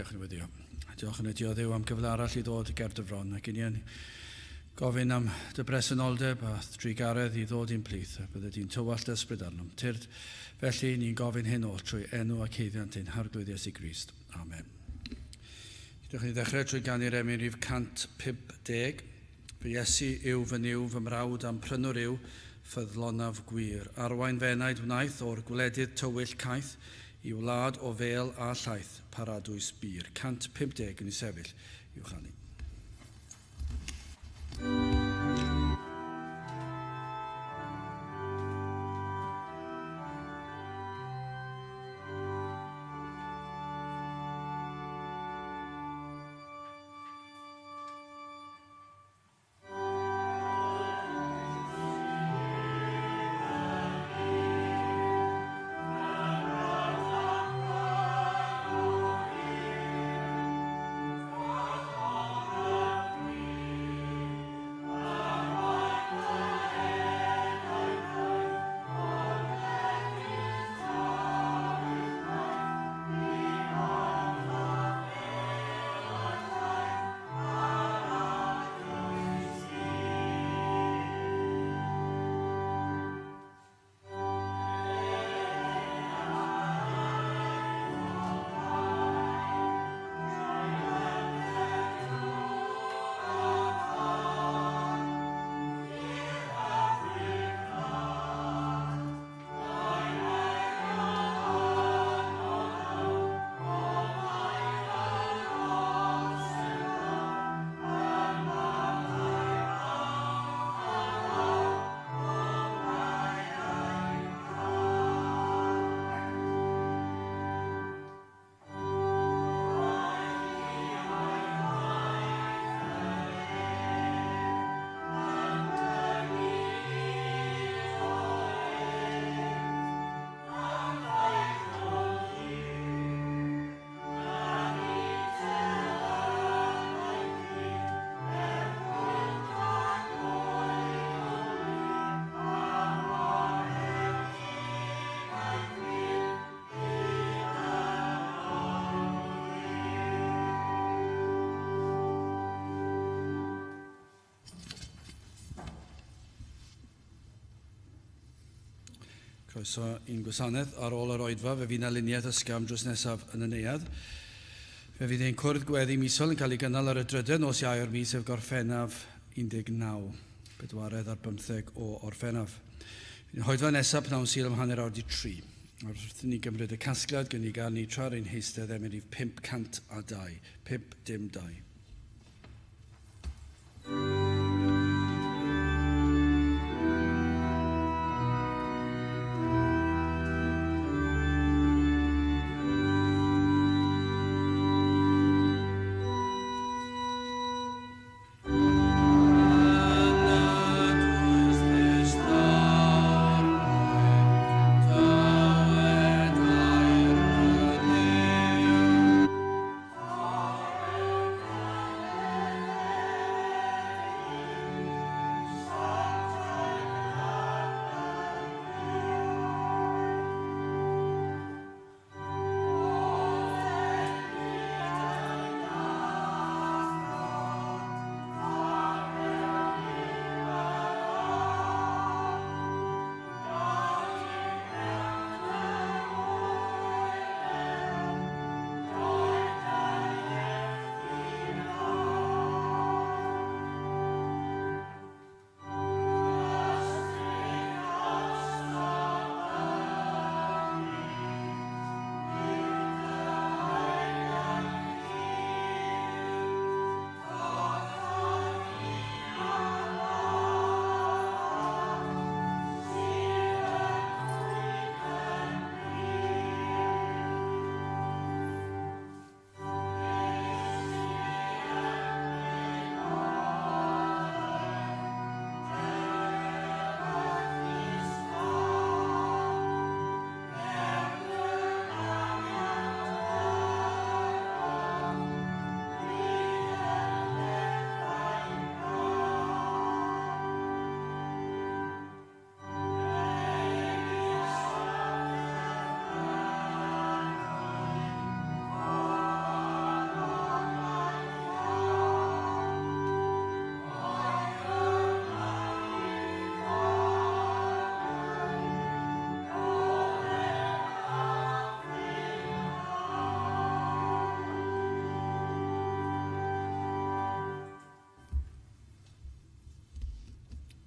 Dewch yn weddio. Diolch yn ydi o Dduw am gyfle arall i ddod ger dy fron ac i ni yn gofyn am dy bresenoldeb a thrugaredd i ddod i'n plith a bydde di'n tywallt ysbryd arnom. Tyrd, felly ni'n gofyn hyn oll trwy enw ac haeddiant ein Harglwydd Iesu Grist. Amen. Dewch ni ddechrau trwy ganu'r emyn rhif 150. Fy Iesu yw fy Nuw, fy mrawd a'm prynwr yw, ffyddlonaf gwir. Arwain fy enaid wnaeth o'r gwledydd tywyll caeth, i wlad o fêl a llaeth, paradwys bur. 150 yn ei sefyll i'w chanu. Croeso i'n gwasanaeth. Ar ôl yr oedfa, fe fydd 'na luniaeth ysgafn drws nesaf yn y neuadd. Fe fydd ein cwrdd gweddi misol yn cael ei gynnal ar y drydedd nos Iau o'r mis, sef Gorffennaf 19, bedwaredd ar bymtheg o Orffennaf. Fydd ein hoedfa nesaf pnawn Sul am hanner awr 'di tri. Wrth i ni gymryd y casgliad, gynigar ni tra ar ein heistedd emyn rhif 502, 5 dim 2.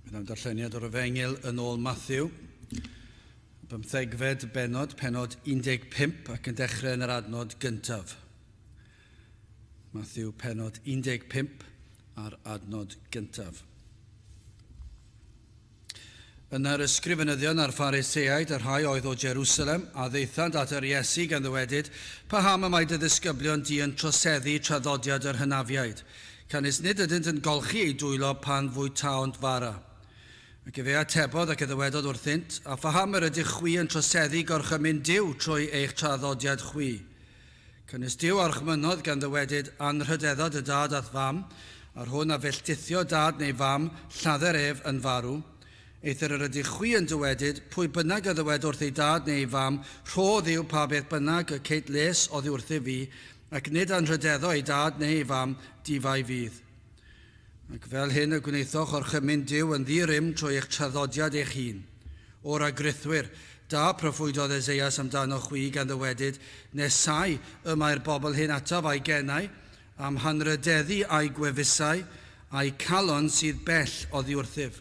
Bydd am darlleniad o'r Efengyl yn ôl Matthew, bymthegfed bennod, pennod 15 ac yn dechrau yn yr adnod gyntaf. Matthew pennod 15 a'r adnod gyntaf. Yna'r ysgrifenyddion a'r Phariseaid, y rhai oedd o Jerusalem, a ddaethant at yr Iesu gan ddywedyd, Paham y mae dy ddisgyblion di yn troseddu traddodiad yr hynafiaid? Canys nid ydynt yn golchi eu dwylo pan fwytaont fara. Ac efe atebodd ac a ddywedodd wrthynt, A phaham yr ydych chwi yn troseddu gorchymyn Duw trwy eich traddodiad chwi? Canys Duw a orchmynnodd gan ddywedyd, Anrhydedda dy dad a'th fam, a'r hwn a felltithio dad neu fam, lladder ef yn farw. Eithr yr ydych chwi yn dywedyd, Pwy bynnag a ddywed wrth ei dad neu ei fam, Rho Dduw pa beth bynnag y ceit les oddi wrthyf fi, ac nid anrhydeddo ei dad neu ei fam, difai fydd. Ac fel hyn y gwnaethoch orchymyn Duw yn ddi-rym trwy eich traddodiad eich hun. O ragrithwyr, da proffwydodd Eseias amdanoch chwi gan ddywedyd, Nesau y mae'r bobl hyn ataf a'u genau, a'm hanrhydeddu a'u gwefusau, a'u calon sydd bell oddi wrthyf.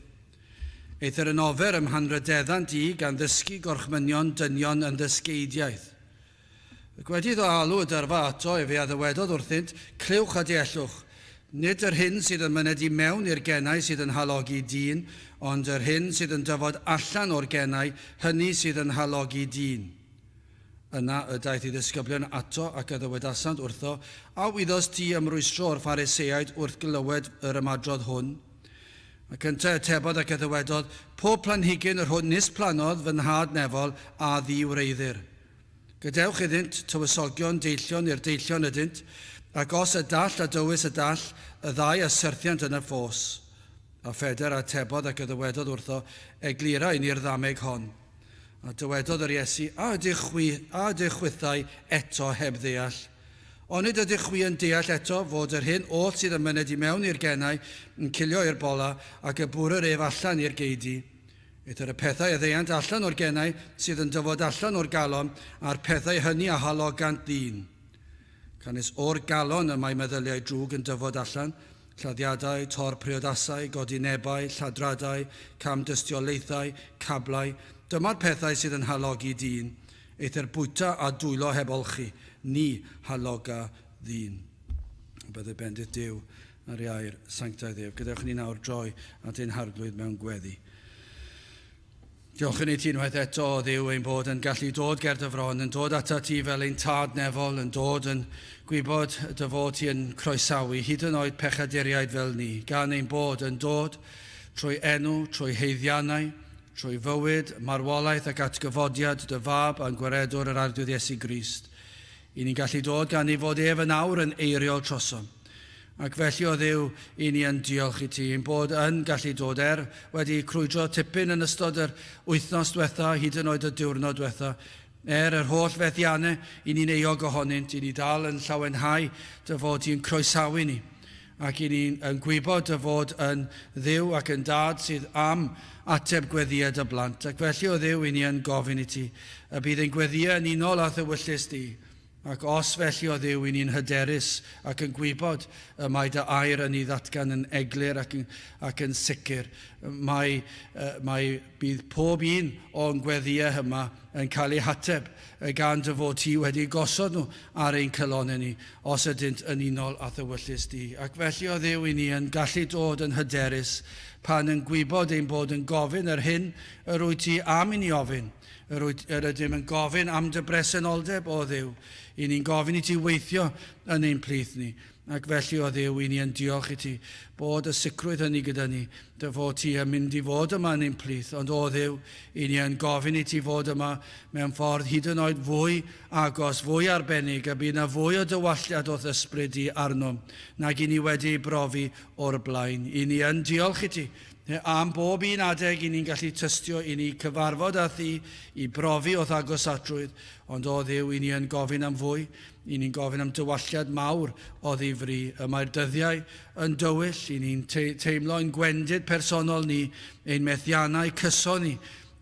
Eithr yn ofer ym mhanrhydeddant i gan ddysgu gorchmynion dynion yn ddysgeidiaeth. Ac wedi iddo alw y dyrfa ato, efe a ddywedodd wrthynt, Clywch a deallwch. Nid yr hyn sydd yn myned i mewn i'r genau sydd yn halogi dyn, ond yr hyn sydd yn dyfod allan o'r genau, hynny sydd yn halogi dyn. Yna y daeth ei ddisgyblion ato ac a ddywedasant wrtho, A wyddost ti ymrwystro o'r Phariseaid wrth glywed yr ymadrodd hwn? Ac yntau atebodd ac a ddywedodd, Pob planhigyn yr hwn nis plannodd fy nhad nefol a ddi-wreiddir. Gadewch iddynt, tywysogion, deillion i'r deillion ydynt, ac os y dall a dywys y dall, y ddau a syrthiant yn y ffos. A Phedr a atebodd ac a ddywedodd wrtho, Eglura i ni'r ddameg hon. A dywedodd yr Iesu, A ydych chwi, a ydych chwithau eto heb ddeall? Onid ydych chwi yn deall eto fod yr hyn oll sydd yn myned i mewn i'r genau yn cilio i'r bola, ac y bwrir ef allan i'r geudy? Eithr y pethau a ddeuant allan o'r genau sydd yn dyfod allan o'r galon, a'r pethau hynny a halogant ddyn. Canys o'r galon y mae meddyliau drwg yn dyfod allan, lladdiadau, tor-priodasau, godinebau, lladradau, cam-dystiolaethau, cablau, dyma'r pethau sydd yn halogi dyn, eithr bwyta a dwylo heb olchi, ni haloga ddyn. Bydde bendith Duw ar ei air sanctaidd ef. Gadewch i ni nawr droi at ein Harglwydd mewn gweddi. Diolch i ni ti unwaith eto, o Dduw, ein bod yn gallu dod ger dy fron, yn dod ata ti fel ein tad nefol, yn dod yn gwybod dy fod ti yn croesawu hyd yn oed pechaduriaid fel ni, gan ein bod yn dod trwy enw, trwy haeddiannau, trwy fywyd, marwolaeth ac atgyfodiad dy fab a'n gwaredwr yr Arglwydd Iesu Grist. I ni'n gallu dod gan ei fod ef yn awr yn eiriol trosom. Ac felly, o Dduw, i ni yn diolch i ti ein bod yn gallu dod er wedi crwydro tipyn yn ystod yr wythnos diwetha, hyd yn oed y diwrnod diwetha, er yr holl fethiannau i ni'n euog ohonynt, i ni dal yn llawenhau dy fod ti'n croesawu ni, ac i ni'n yn gwybod dy fod yn Dduw ac yn Dad sydd am ateb gweddïau dy blant. Ac felly, o Dduw, i ni yn gofyn i ti y bydd ein gweddïau yn unol â'th ewyllys di, Ac os felly, o Dduw, i ni'n hyderus ac yn gwybod y mae dy air yn ei ddatgan yn eglur ac yn, ac yn sicr, mae, mae bydd pob un o'n gweddïau yma yn cael eu hateb gan dy fod ti wedi gosod nhw ar ein calonnau ni, os ydynt yn unol â'th ewyllys di. Ac felly, o Dduw, i ni yn gallu dod yn hyderus pan yn gwybod ein bod yn gofyn yr hyn yr wyt ti am i ni ofyn, Yr, wyt, yr ydym yn gofyn am dy bresenoldeb, o Dduw. I ni'n gofyn i ti weithio yn ein plith ni. Ac felly, o Dduw, i ni yn diolch i ti bod y sicrwydd hynny gyda ni, dy fod ti yn mynd i fod yma yn ein plith. Ond, o Dduw, i ni yn gofyn i ti fod yma mewn ffordd hyd yn oed fwy agos, fwy arbennig, a bydd na fwy o dywalltiad o'th ysbryd di arnom nag i ni wedi ei brofi o'r blaen. I ni yn diolch i ti Am bob un adeg i ni'n gallu tystio i ni cyfarfod â thi i brofi o'th agosatrwydd, ond o Dduw, i ni yn gofyn am fwy, i ni'n gofyn am dywalltiad mawr o ddifri. Y mae'r dyddiau yn dywyll, i ni'n te teimlo ein gwendid personol ni, ein methiannau cyson ni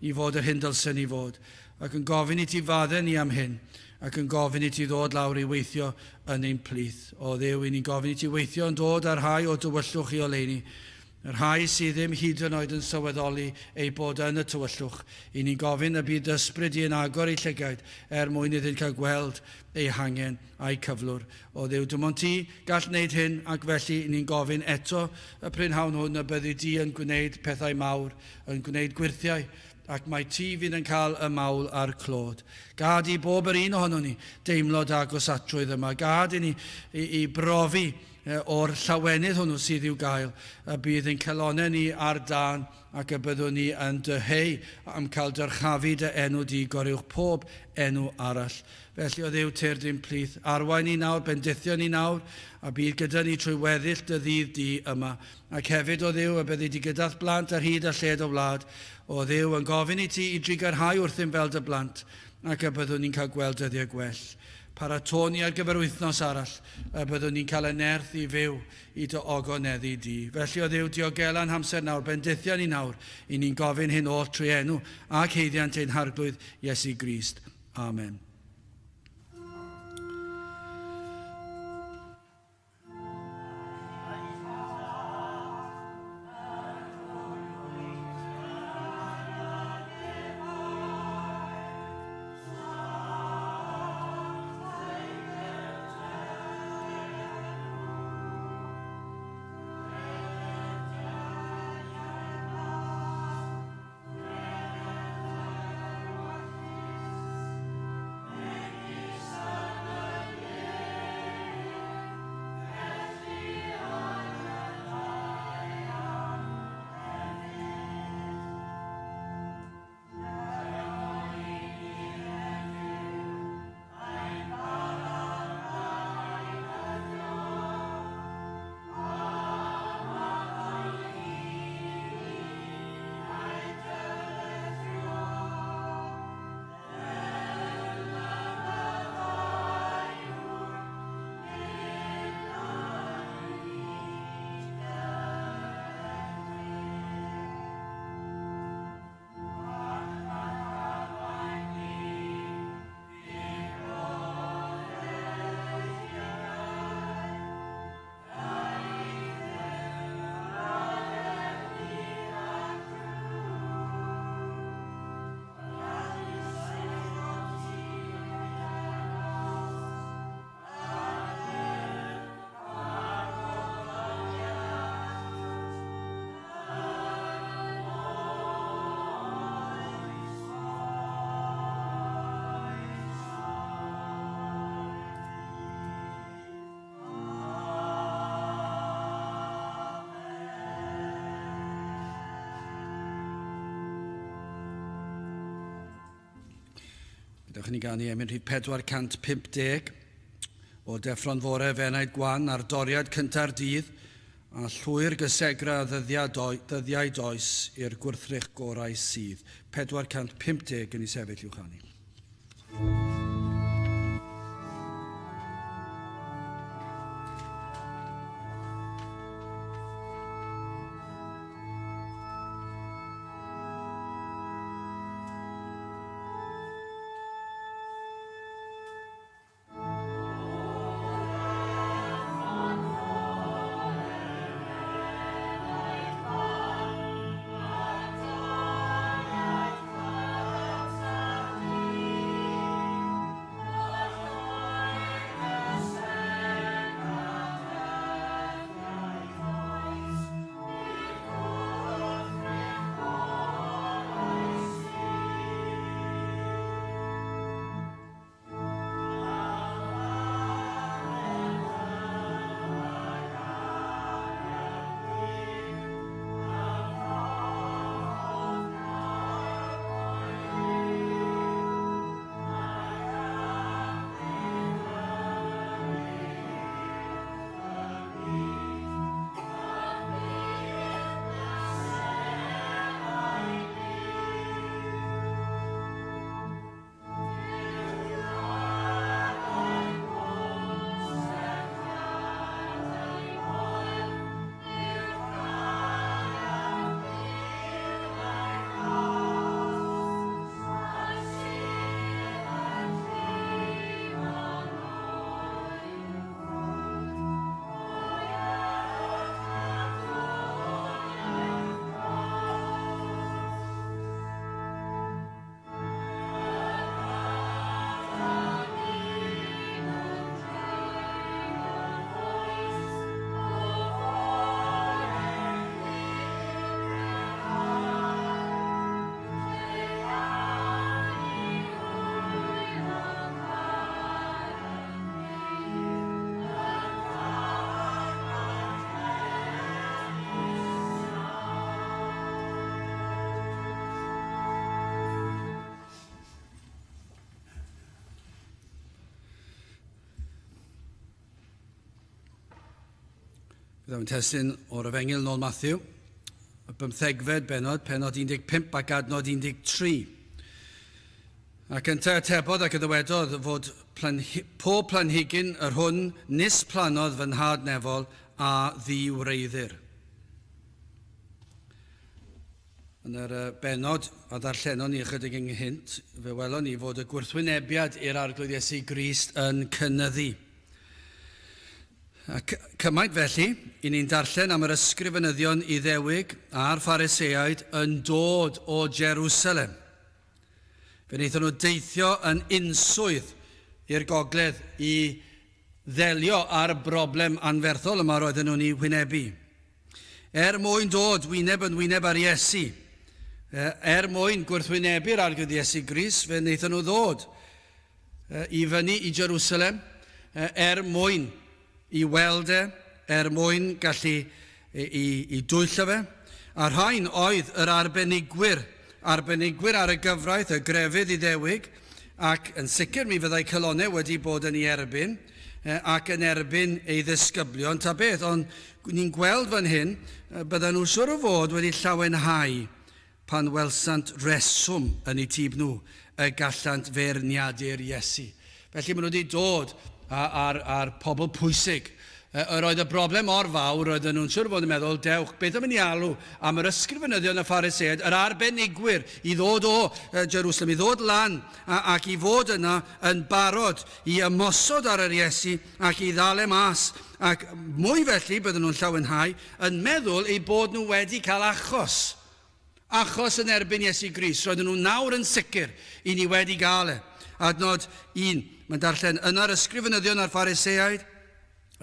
i fod yr hyn dylsen ni fod, ac yn gofyn i ti fadde ni am hyn, ac yn gofyn i ti ddod lawr i weithio yn ein plith. O Dduw, i ni'n gofyn i ti weithio yn dod â'r rhai o dywyllwch i oleuni. Y rhai sydd ddim hyd yn oed yn sylweddoli eu bod yn y tywyllwch, i ni'n gofyn y bydd ysbryd i yn agor eu llygaid er mwyn iddynt cael gweld eu hangen a'u cyflwr. O Dduw, dim ond ti gall wneud hyn, ac felly i ni'n gofyn eto y prynhawn hwn y byddi di yn gwneud pethau mawr, yn gwneud gwyrthiau, ac mai ti fydd yn cael y mawl a'r clod. Gad i bob yr un ohonon ni deimlo dy agosatrwydd yma. Gad i ni i brofi o'r llawenydd hwnnw sydd i'w gael, y bydd ein calonnau ni ar dân ac y byddwn ni yn dyheu am cael dyrchafu dy enw di goruwch pob enw arall. Felly, o Dduw, tyrd i'n plith, arwain ni nawr, bendithio ni nawr, a bydd gyda ni trwy weddill dy ddydd di yma. Ac hefyd, o Dduw, y byddi di gyda'th blant ar hyd a lled y wlad, o Dduw, yn gofyn i ti i drugarhau wrthym fel dy blant, ac y byddwn ni'n cael gweld dyddiau gwell. Paratô ni ar gyfer wythnos arall, y byddwn ni'n cael y nerth i fyw i dy ogoneddu di. Felly, o Dduw, diogela'n hamser nawr, bendithia ni nawr, i ni'n gofyn hyn oll trwy enw ac haeddiant ein Harglwydd Iesu Grist. Amen. Gadewch i ni ganu emyn rhif 450 o deffro'n fore f'enaid gwan ar doriad cynta'r dydd a llwyr gysegra ddyddiau does i'r gwrthrych gorau sydd. 450 yn ei sefyll i'w chanu. Byddaf yn testun o'r Efengyl nôl Matthew, y bymthegfed bennod, pennod 15 ac adnod 13. Ac yntau atebodd ac y ddywedodd fod planhi pob planhigyn yr hwn nis plannodd fy nhad nefol a ddiwreiddir. Yn yr bennod a ddarllenon ni ychydig ynghynt, fe welon ni fod y gwrthwynebiad i'r Arglwydd Iesu Grist yn cynyddu. Ac cymaint felly, i ni'n darllen am yr ysgrifenyddion Iddewig a'r Phariseaid yn dod o Jerusalem. Fe wnaethon nhw deithio yn unswydd i'r gogledd i ddelio â'r broblem anferthol yma roedden nhw'n ei wynebu. Er mwyn dod wyneb yn wyneb â'r Iesu, er mwyn gwrthwynebu'r Arglwydd Iesu Grist, fe wnaethon nhw ddod i fyny i Jerusalem er mwyn i weld e, er mwyn gallu i, i dwyllo fe. A rhain oedd yr arbenigwyr, arbenigwyr ar y gyfraith, y grefydd Iddewig, ac yn sicr mi fyddai calonnau wedi bod yn ei erbyn ac yn erbyn ei ddisgyblion, ta beth, ond ni'n gweld fan hyn, byddan nhw siwr o fod wedi llawenhau pan welsant reswm yn eu tyb nhw y gallant feirniadu'r Iesu. Felly maen nhw wedi dod a'r, a'r pobl pwysig. Yr oedd y broblem mor fawr, roedden nhw'n siwr fod yn meddwl, dewch, beth am i ni alw am yr ysgrifenyddion y Phariseaid, yr arbenigwyr, i ddod o Jerusalem, i ddod lan ac i fod yna yn barod i ymosod ar yr Iesu ac i ddal e mas. Ac mwy felly, bydden nhw'n llawenhau, yn meddwl eu bod nhw wedi cael achos. Achos yn erbyn Iesu Grist. Roedden nhw nawr yn sicr i ni wedi gael e. Adnod 1, mae'n darllen, Yna'r ysgrifenyddion a'r Phariseaid,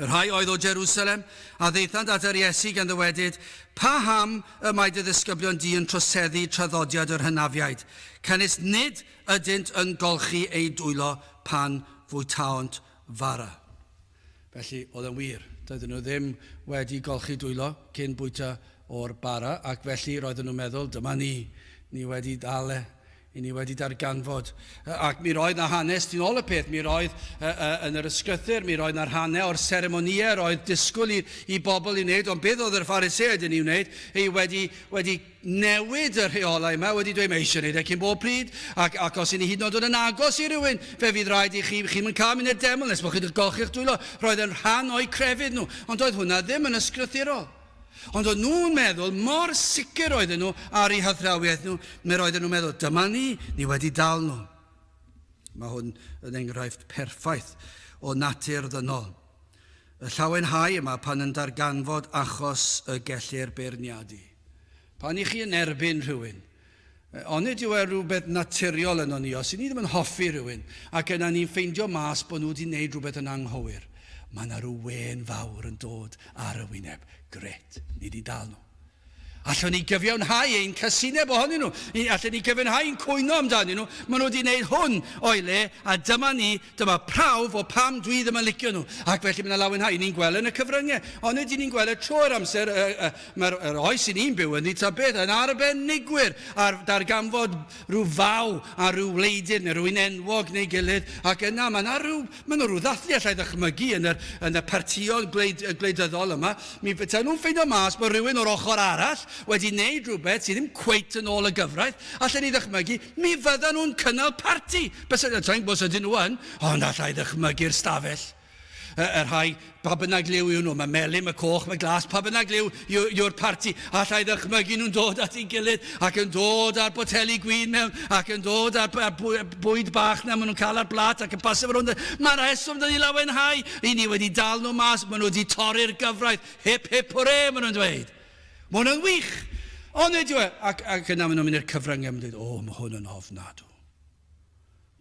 y rhai oedd o Jerusalem, a ddaethant at yr Iesu gan ddywedyd, Paham y mae dy ddisgyblion di yn troseddu traddodiad yr hynafiaid, canys nid ydynt yn golchi eu dwylo pan fwytaont fara? Felly, oedd e'n wir. Doedden nhw ddim wedi golchi dwylo cyn bwyta o'r bara, ac felly roedden nhw'n meddwl, dyma ni, ni wedi dal e, i ni wedi darganfod. Ac mi roedd na hanes tu ôl y peth, mi roedd yn yr ysgrythur, mi roedd na rhannau o'r seremonïau roedd disgwyl i, i bobl i wneud, ond beth oedd yr Phariseaid yn ei wneud, ei wedi, wedi newid y rheolau yma, wedi dweud mae eisiau gwneud e cyn bob pryd, ac, ac os i ni hyd yn oed yn agos i rywun, fe fydd rhaid i chi, chi'n mynd cael mynd i'r deml nes bod chi'n golchi'ch dwylo. Roedd yn rhan o'u crefydd nhw, ond doedd hwnna ddim yn ysgrythurol. Ond o'n nhw'n meddwl, mor sicr oedden nhw ar eu hathrawiaeth nhw, mi roedden nhw'n meddwl, dyma ni, ni wedi dal nhw. Mae hwn yn enghraifft perffaith o natur ddynol. Y llawenhau yma pan yn darganfod achos y gellir beirniadu. Pan i chi yn erbyn rhywun, onid yw e rhywbeth naturiol yno ni, os i ni ddim yn hoffi rhywun, ac yna ni'n ffeindio mas bod nhw wedi gwneud rhywbeth yn anghywir, mae yna rhyw wên fawr yn dod ar y wyneb. Gret, ni wedi dal nhw. Allwn ni gyfiawnhau ein casineb ohonyn nhw. Allwn ni gyfiawnhau ein cwyno amdanyn nhw. Maen nhw wedi gwneud hwn o'i le, a dyma ni, dyma prawf o pam dwi ddim yn licio nhw. Ac felly mae yna lawenhau. Ni'n gweld yn y cyfryngau. Ond ydyn ni'n gweld e trwy'r amser, Mae'r yr oes i ni'n byw ynddi, ta beth, yn arbenigwyr ar darganfod rhyw faw ar rhyw wleidydd neu rhywun enwog neu gilydd, ac yna mae yna rhyw, mae yna rhyw ddathlu allai ddychmygu yn yr, yn y partïon gwleid, gwleidyddol yma. Mi fyta nhw'n ffeindio mas bod rhywun o'r ochr arall wedi wneud rhywbeth sydd ddim cweit yn ôl y gyfraith, allan ni ddychmygu, mi fyddan nhw'n cynnal parti. Bysa, sa'n gwybod os ydyn nhw yn, ond allai ddychmygu'r stafell. Y, y rhai, pa bynnag liw yw nhw, mae melyn, mae coch, mae glas, pa bynnag liw yw'r parti, allai ddychmygu nhw'n dod at ei gilydd ac yn dod â'r boteli gwin mewn ac yn dod â'r bwyd bach na maen nhw'n cael ar blat ac yn pasio fo rownd. Mae'r rheswm dyn ni lawenhau, i ni wedi dal nhw mas, maen nhw wedi torri'r gyfraith, hip hip hwre, maen nhw'n dweud. Mae hwnna'n wych! Ond nid yw e, ac, ac yna maen nhw'n mynd i'r cyfryngau, maen nhw'n dweud, o, mae hwn yn ofnadw.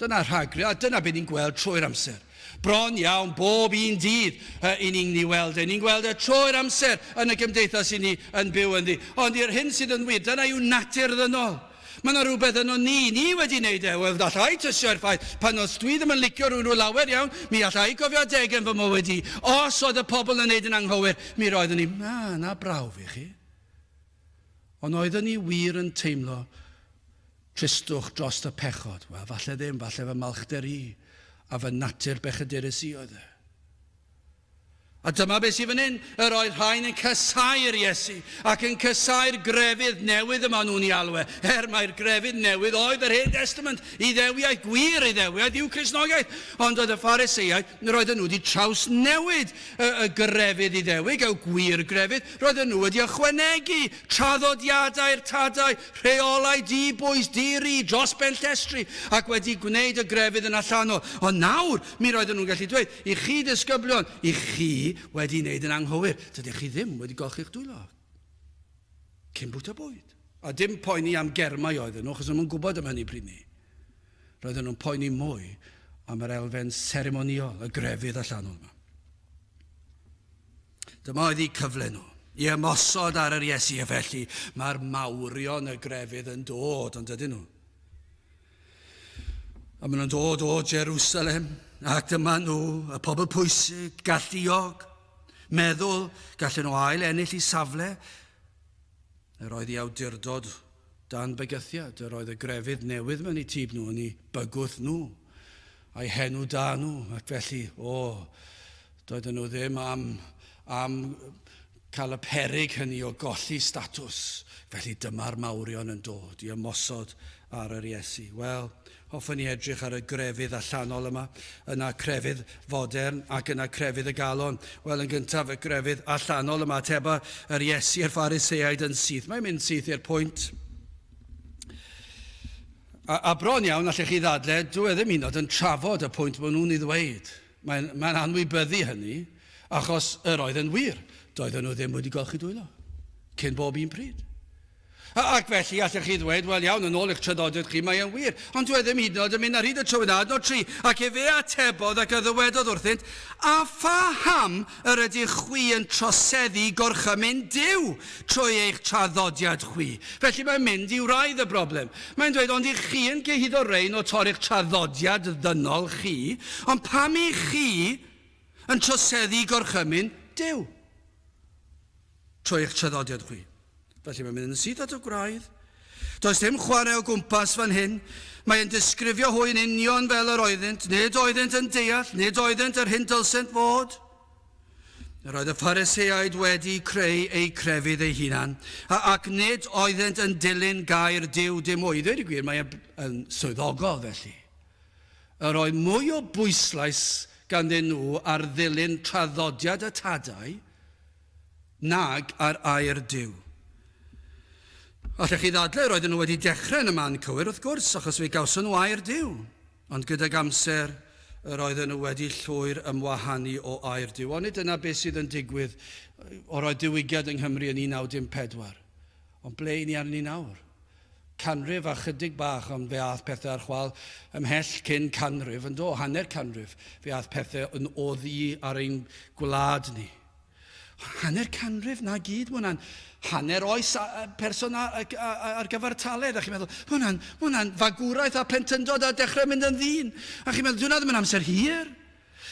Dyna rhagru, a dyna beth ni'n gweld trwy'r amser. Bron iawn bob un dydd i ni'n ni weld e. Ni'n gweld e trwy'r amser yn y gymdeithas i ni yn byw ynddi. Ond i'r hyn sydd yn wir, dyna yw natur ddynol. Mae yna rhywbeth yno ni, ni wedi wneud e. Wel, allai tystio i'r ffaith, pan os dwi ddim yn licio rhywun rhyw lawer iawn, mi allai gofio adegau yn fy mywyd i. Os oedd y pobl yn wneud yn anghywir, mi roeddwn i, na, na brawf i chi. Ond oeddwn i wir yn teimlo Tristwch drost y pechod? Wel, falle ddim, falle fy malchder i a fy natur bechadurus i oedd e. A dyma beth sydd fan hyn, yr oedd rhain yn casáu'r Iesu ac yn casáu'r grefydd newydd y maen nhw'n ei alw e, er mai'r grefydd newydd oedd yr Hen Destament, Iddewiaeth, gwir Iddewiaeth yw Cristnogaeth. Ond oedd y Phariseiaid, roedden nhw wedi trawsnewid y, y grefydd Iddewig, y gwir grefydd, roedden nhw wedi ychwanegu traddodiadau'r tadau, rheolau di-bwys, di-ri, dros ben llestri, ac wedi gwneud y grefydd yn allanol. Ond nawr, mi roedden nhw'n gallu dweud, I chi ddisgyblion, i chi wedi wneud yn anghywir. Dydych chi ddim wedi golchi'ch dwylo cyn bwyta bwyd. A dim poeni am germau oedden nhw, achos nhw'n gwybod am hynny pryd ni. Roedden nhw'n poeni mwy am yr elfen seremonïol, y grefydd allanol yma. Dyma oedd eu cyfle nhw i ymosod ar yr Iesu, a felly mae'r mawrion y grefydd yn dod, ond ydyn nhw? A maen nhw'n dod o Jerusalem, ac dyma nhw, y pobl pwysig, galluog, meddwl, gallen nhw ail ennill i safle. Yr oedd i awdurdod dan bygythiad, yr oedd y grefydd newydd mewn i tîb nhw, yn eu bygwth nhw, a'i henw da nhw, ac felly, o, doedden nhw ddim am, am cael y peryg hynny o golli statws. Felly dyma'r mawrion yn dod i ymosod ar yr Iesu. Wel, hoffwn i edrych ar y grefydd allanol yma, yna crefydd fodern ac yna crefydd y galon. Wel, yn gyntaf, y grefydd allanol yma, ateba yr Iesu i'r Phariseaid yn syth. Mae'n mynd syth i'r pwynt. A, a bron iawn, allech chi ddadle, dwi e ddim hyd yn oed yn trafod y pwynt maen nhw'n ei ddweud. Mae'n mae anwybyddu hynny, achos yr oedd yn wir. Doedden nhw ddim wedi golchi dwylo cyn bob un pryd. Ac felly allech chi ddweud, wel iawn, yn ôl eich traddodiad chi, mae e'n wir. Ond dwi e ddim hyd yn oed yn mynd ar hyd y trywydd adnod 3. Ac efe atebodd ac a ddywedodd wrthynt, A phaham yr ydych chwi yn troseddu gorchymyn Duw trwy eich traddodiad chwi? Felly mae'n mynd i wraidd y broblem. Mae'n dweud, ond ych chi yn cyhuddo rein o torri'ch traddodiad ddynol chi, ond pam ych chi yn troseddu gorchymyn Duw trwy eich traddodiad chwi? Felly mae'n mynd yn syth at y gwraidd. Does dim chwarae o gwmpas fan hyn. Mae'n disgrifio hwy yn union fel yr oeddynt. Nid oeddynt yn deall, nid oeddynt yr hyn dylsent fod. Yr oedd y Phariseaid wedi creu eu crefydd eu hunan, ac nid oeddynt yn dilyn gair Duw dim mwy. I ddweud y gwir, mae yn swyddogol felly. Yr oedd mwy o bwyslais ganddyn nhw ar ddilyn traddodiad y tadau nag ar air Duw. Allech chi ddadlau, roedden nhw wedi dechrau yn y man cywir, wrth gwrs, achos fe gawson nhw air Duw. Ond gydag amser, yr oedden nhw wedi llwyr ymwahanu o air Duw. Onid dyna beth sydd yn digwydd o roi diwygiad yng Nghymru yn 1914? Ond ble i ni arni nawr? Canrif a chydig bach, ond fe aeth pethau ar chwal ymhell cyn canrif, yn do, hanner canrif, fe aeth pethau yn o ddu ar ein gwlad ni. Hanner canrif, na gyd, mae hwnna'n hanner oes person ar gyfartaledd. A chi'n meddwl, mae hwnna'n, mae hwnna'n fagwraeth a plentyndod a dechrau mynd yn ddyn. A chi'n meddwl, dyw hwnna ddim yn amser hir.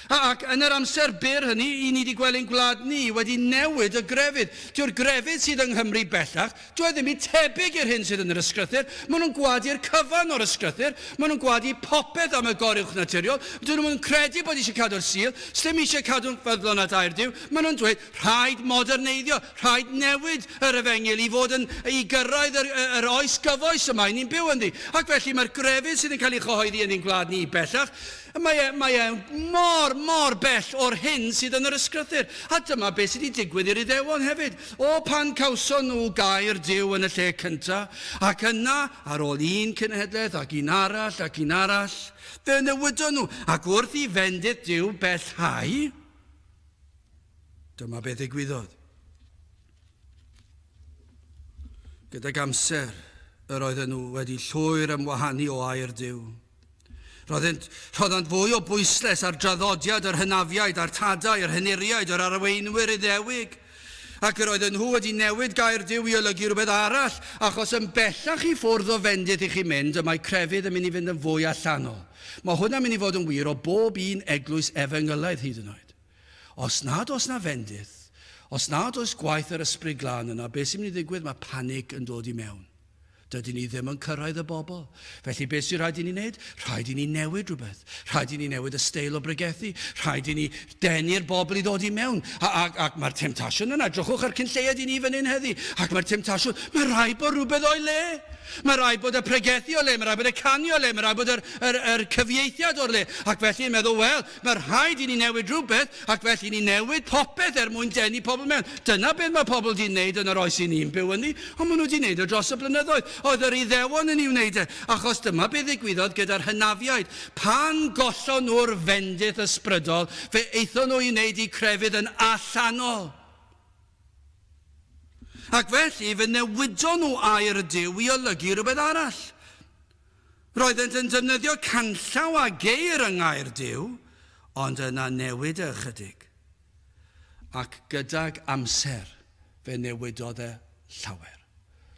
Ac yn yr amser byr hynny, i ni wedi gweld ein gwlad ni wedi newid y grefydd. Dyw'r grefydd sydd yng Nghymru bellach, dyw e ddim i tebyg i'r hyn sydd yn yr Ysgrythur. Maen nhw'n gwadu'r cyfan o'r Ysgrythur. Maen nhw'n gwadu popeth am y goruwchnaturiol. Dyn nhw'm yn credu bod eisiau cadw'r Sul. Sdim eisiau cadw'n ffyddlon at air Duw. Maen nhw'n dweud, rhaid moderneiddio, rhaid newid yr efengyl i fod yn, i gyrraedd yr, yr oes gyfoes y mae ni'n byw ynddi. Ac felly mae'r grefydd sydd yn cael ei chyhoeddi yn ein gwlad ni bellach, mae e, mae e mor, mor bell o'r hyn sydd yn yr ysgrythur. A dyma beth sydd wedi digwydd i'r Iddewon hefyd. O, pan cawson nhw gair Duw yn y lle cyntaf, ac yna, ar ôl un cenhedlaeth ac un arall ac un arall, Fe newidon nhw, ac wrth i fendith Duw bellhau, dyma beth ddigwyddodd. Gydag amser, yr oedden nhw wedi llwyr ymwahanu o air Duw. Roeddent, rhoddant fwy o bwyslais ar draddodiad yr hynafiaid a'r tadau, yr henuriaid, yr arweinwyr Iddewig. Ac yr oedden nhw wedi newid gair Duw i olygu rhywbeth arall, achos yn bellach i ffwrdd o fendith i chi mynd, y mae crefydd yn mynd i fynd yn fwy allanol. Mae hwnna'n mynd i fod yn wir o bob un eglwys efengylaidd hyd yn oed. Os nad oes 'na fendith, os nad oes gwaith yr Ysbryd Glân yna, beth sy'n mynd i ddigwydd? Mae panig yn dod i mewn. Dydyn ni ddim yn cyrraedd y bobl. Felly beth sy'n rhaid i ni wneud? Rhaid i ni newid rhywbeth. Rhaid i ni newid y steil o bregethu. Rhaid i ni denu'r bobl i ddod i mewn. A, ac, ac mae'r temtasiwn yna. Drychwch ar cyn lleied i ni fan hyn heddi. Ac mae'r temtasiwn, mae rhaid bod rhywbeth o'i le. Mae rhaid bod y pregethu o le, mae rhaid bod y canu o le, mae rhaid bod yr, yr, yr cyfieithiad o'r le. Ac felly yn meddwl, wel, mae rhaid i ni newid rhywbeth, Ac felly ni'n newid popeth er mwyn denu pobl mewn. Dyna beth mae pobl 'di wneud yn yr oes i ni'n byw ynddi, ond maen nhw 'di wneud o dros y blynyddoedd. Oedd yr Iddewon yn ei wneud e, achos dyma beth ddigwyddodd gyda'r hynafiaid. Pan gollon nhw'r fendith ysbrydol, fe aethon nhw i wneud eu crefydd yn allanol. Ac felly fe newidon nhw air Duw i olygu rhywbeth arall. Roeddent yn defnyddio canllaw a geir yng Ngair Duw, ond yna newid e ychydig. Ac gydag amser, fe newidodd e llawer.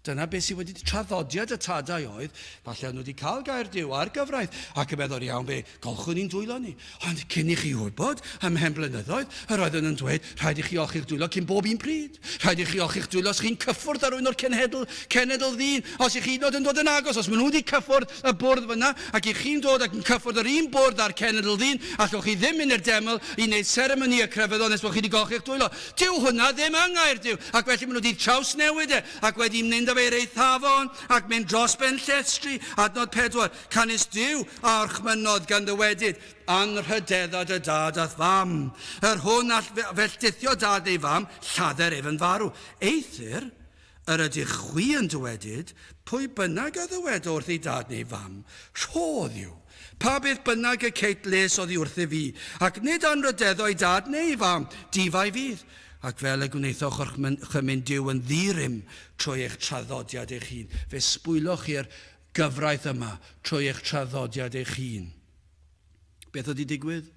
Dyna beth sydd wedi traddodiad y tadau oedd, falle o'n nhw wedi cael gair Duw a'r gyfraith, ac yn meddwl, iawn, fe golchwn ni'n dwylo ni. Ond cyn i chi wybod, ymhen blynyddoedd, yr oeddwn yn dweud, rhaid i chi olchi'ch dwylo cyn bob un pryd. Rhaid i chi olchi'ch dwylo os chi'n cyffwrdd â rhywun o'r cenhedl, cenedl ddyn. Os ych chi'n dod yn dod yn agos, os maen nhw wedi cyffwrdd y bwrdd fyna, ac i chi'n dod ac yn cyffwrdd yr un bwrdd â'r cenedl ddyn, allwch chi ddim mynd i'r deml i wneud seremoni y crefyddol nes bod chi wedi golchi'ch dwylo. Dyw hwnna ddim yng ngair Duw. Ac felly maen nhw wedi trawsnewid e, ac wedi mynd â fe i'r eithafon, ac mynd dros ben llestri, adnod 4. Canys Duw a orchmynnodd gan ddywedyd, Anrhydedda dy dad a'th fam. Yr hwn all felldithio dad neu fam, lladder ef yn farw. Eithr, yr ydych chwi yn dywedyd, pwy bynnag a ddywedo wrth ei dad neu fam, rhodd yw, pa beth bynnag y ceit les oddi wrthyf fi, ac nid anrhydeddo ei dad neu ei fam, difai fydd. Ac fel y gwnaethoch orchymyn Duw yn ddi-rym trwy eich traddodiad eich hun, fe sbwyloch chi'r gyfraith yma trwy eich traddodiad eich hun. Beth oedd 'di digwydd?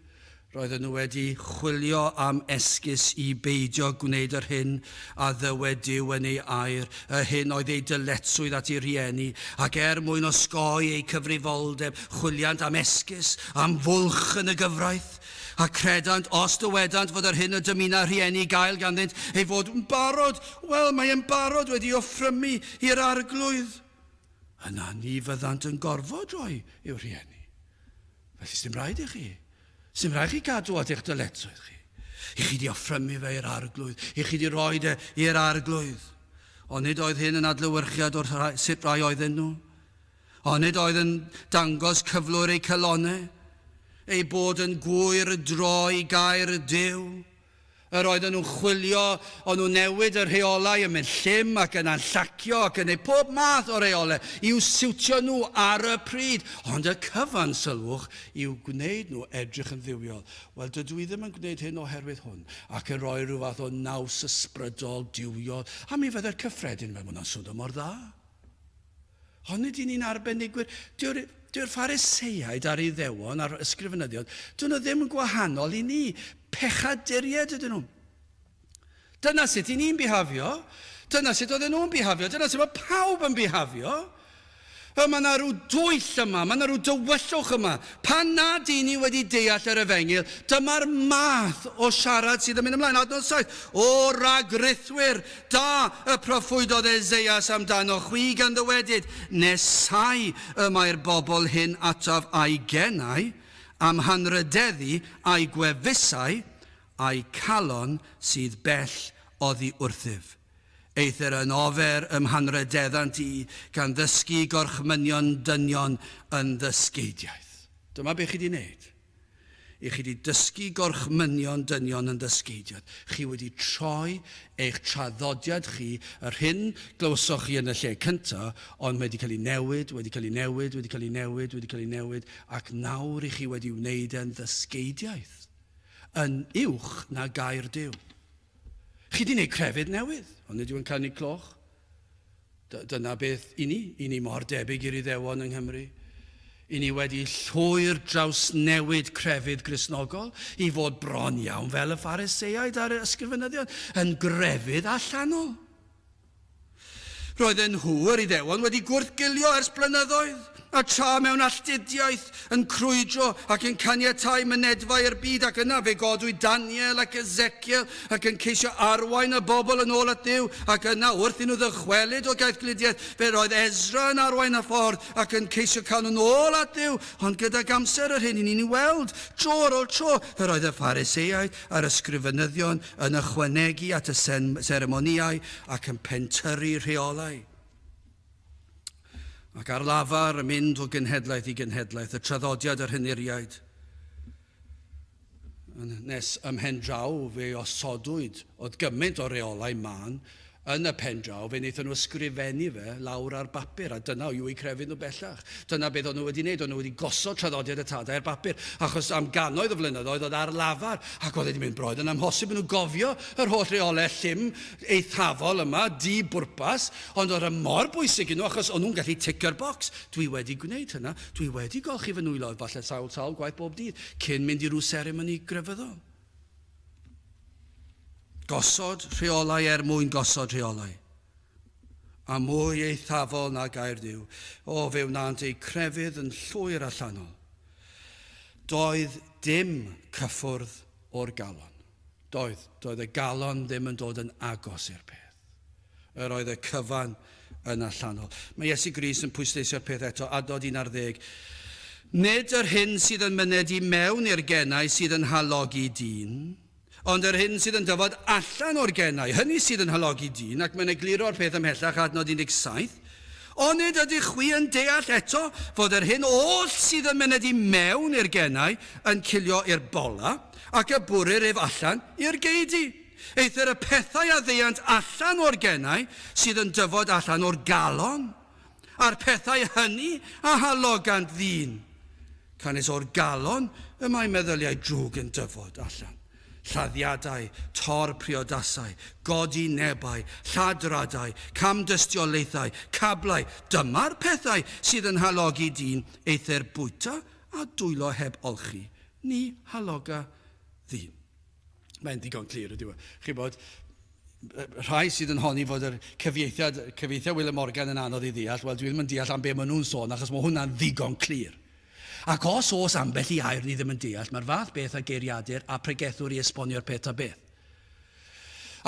Roedden nhw wedi chwilio am esgus i beidio gwneud yr hyn a ddywed Duw yn ei air, y hyn oedd eu dyletswydd at eu rhieni, ac er mwyn osgoi eu cyfrifoldeb, chwiliant am esgus, am fwlch yn y gyfraith. A credant, os dywedant fod yr hyn y dymuna rhieni gael ganddynt, ei fod yn barod, wel, mae e'n barod wedi offrymu i'r Arglwydd. Yna ni fyddant yn gorfod rhoi i'w rhieni. Felly sdim rhaid i chi. Sdim rhaid chi gadw at eich dyletswydd chi. I chi di offrymu fe i'r arglwydd. I chi di roi e i'r arglwydd. Ond nid oedd hyn yn adlewyrchiad o'r rhai, sut rai oedden nhw. Ond nid oedd yn dangos cyflwr eu calonnau, eu bod yn gwyr droi gair Duw. Yr oedden nhw'n chwilio, o'n nhw'n newid y rheolau yn mynd llym ac yna'n llacio ac yn gwneud pob math o reolau i'w siwtio nhw ar y pryd. Ond y cyfan, sylwch, i'w gwneud nhw edrych yn dduwiol. Wel, dydw i ddim yn gwneud hyn oherwydd hwn, ac yn rhoi rhyw fath o naws ysbrydol, duwiol, a mi fydde'r cyffredin yn meddwl, 'Ma hwnna'n swnio mor dda. Ond nid y'n ni'n arbenigwyr. Dyw'r, dyw'r Phariseiaid a'r Iddewon a'r ysgrifenyddion, dyn nhw ddim yn gwahanol i ni. Pechaduriaid ydyn nhw. Dyna sut i ni'n bihafio. Dyna sut oedden nhw'n bihafio. Dyna sut mae pawb yn bihafio. Wel, mae yna rhyw dwyll yma, mae yna rhyw dywyllwch yma. Pan nad y'n ni wedi deall yr efengyl, dyma'r math o siarad sydd yn mynd ymlaen. Adnod 7, O ragrithwyr, Da y proffwydodd Eseias amdano chwi gan ddywedyd, Nesau y mae'r bobl hyn ataf a'u genau, a'm hanrhydeddu a'u gwefusau, a'u calon sydd bell oddi wrthyf. Eithr yn ofer y'm hanrhydeddant i, gan ddysgu gorchmynion dynion yn ddysgeidiaeth. Dyma be chi 'di wneud. I chi 'di dysgu gorchmynion dynion yn ddysgeidiaeth. Chi wedi troi eich traddodiad chi, yr hyn glywsoch chi yn y lle cynta, ond mae 'di cael ei newid, wedi cael ei newid, wedi cael ei newid, wedi cael ei newid, ac nawr i chi wedi wneud e'n ddysgeidiaeth, yn uwch na gair Duw. Chi 'di wneud crefydd newydd, ond nid yw'n canu cloch. Dyna beth i ni. I ni mor debyg i'r Iddewon yng Nghymru. I ni wedi llwyr drawsnewid crefydd Gristnogol i fod bron iawn fel y Phariseaid a'r ysgrifenyddion, yn grefydd allanol. Roedden nhw, yr Iddewon, wedi gwrthgilio ers blynyddoedd. A tra mewn alltudiaeth yn crwydro ac yn caniatáu mynedfa i'r byd, ac yna fe godwyd Daniel ac Ezekiel ac yn ceisio arwain y bobl yn ôl at Dduw, ac yna wrth i nhw ddychwelyd o gaethgludiaeth, fe roedd Ezra yn arwain y ffordd ac yn ceisio cael nhw'n ôl at Dduw, ond gydag amser yr hyn i ni'n ei weld, dro ar ôl tro, yr oedd y Phariseaid a'r ysgrifenyddion yn ychwanegu at y seremonïau ac yn pentyrru rheolau. Ac ar lafar yn mynd o genhedlaeth i genhedlaeth, y traddodiad yr henuriaid. Nes ymhen draw fe osodwyd, oedd gymaint o reolau mân, yn y pen draw fe wnaethon nhw ysgrifennu fe lawr ar bapur, a dyna yw eu crefydd nhw bellach. Dyna beth o'n nhw wedi wneud, o'n nhw wedi gosod traddodiad y tadau ar bapur, achos am gannoedd o flynyddoedd oedd ar lafar, ac oedd wedi mynd broedd yn amhosib nhw gofio yr holl reolau llym eithafol yma, di-bwrpas, ond oedd e mor bwysig i nhw achos o'n nhw'n gallu ticio'r bocs. Dwi wedi gwneud hynna, dwi wedi golchi fy nwylo, falle sawl sawl gwaith bob dydd, cyn mynd i rhyw seremoni grefyddol. Gosod rheolau er mwyn gosod rheolau. A mwy eithafol na gair Duw. O, fe wnânt eu crefydd yn llwyr allanol. Doedd dim cyffwrdd o'r galon. Doedd, doedd y galon ddim yn dod yn agos i'r peth. Yr oedd y cyfan yn allanol. Mae Iesu Grist yn pwysleisio'r peth eto, adnod 11. Nid yr hyn sydd yn myned i mewn i'r genau sydd yn halogi dyn, ond yr hyn sydd yn dyfod allan o'r genau, hynny sydd yn halogi dyn, ac mae'n egluro'r peth ymhellach, adnod 17. Onid ydych chwi yn deall eto fod yr hyn oll sydd yn myned i mewn i'r genau yn cilio i'r bola, ac y bwrir ef allan i'r geudy? Eithr y pethau a ddeuant allan o'r genau sydd yn dyfod allan o'r galon, a'r pethau hynny a halogant ddyn. Canys o'r galon y mae meddyliau drwg yn dyfod allan, lladdiadau, tor-priodasau, godinebau, lladradau, camdystiolaethau, cablau, dyma'r pethau sydd yn halogi dyn, eithr bwyta a dwylo heb olchi, ni haloga ddyn. Mae'n ddigon clir, ydyw e? Chi'n bod, rhai sydd yn honni fod yr cyfieithiad, cyfieithiad William Morgan yn anodd i ddeall, wel dwi ddim yn deall am be maen nhw'n sôn, achos mae hwnna'n ddigon clir. Ac os oes ambell i air ni ddim yn deall, mae'r fath beth â geiriadur a pregethwr i esbonio'r peth ta beth.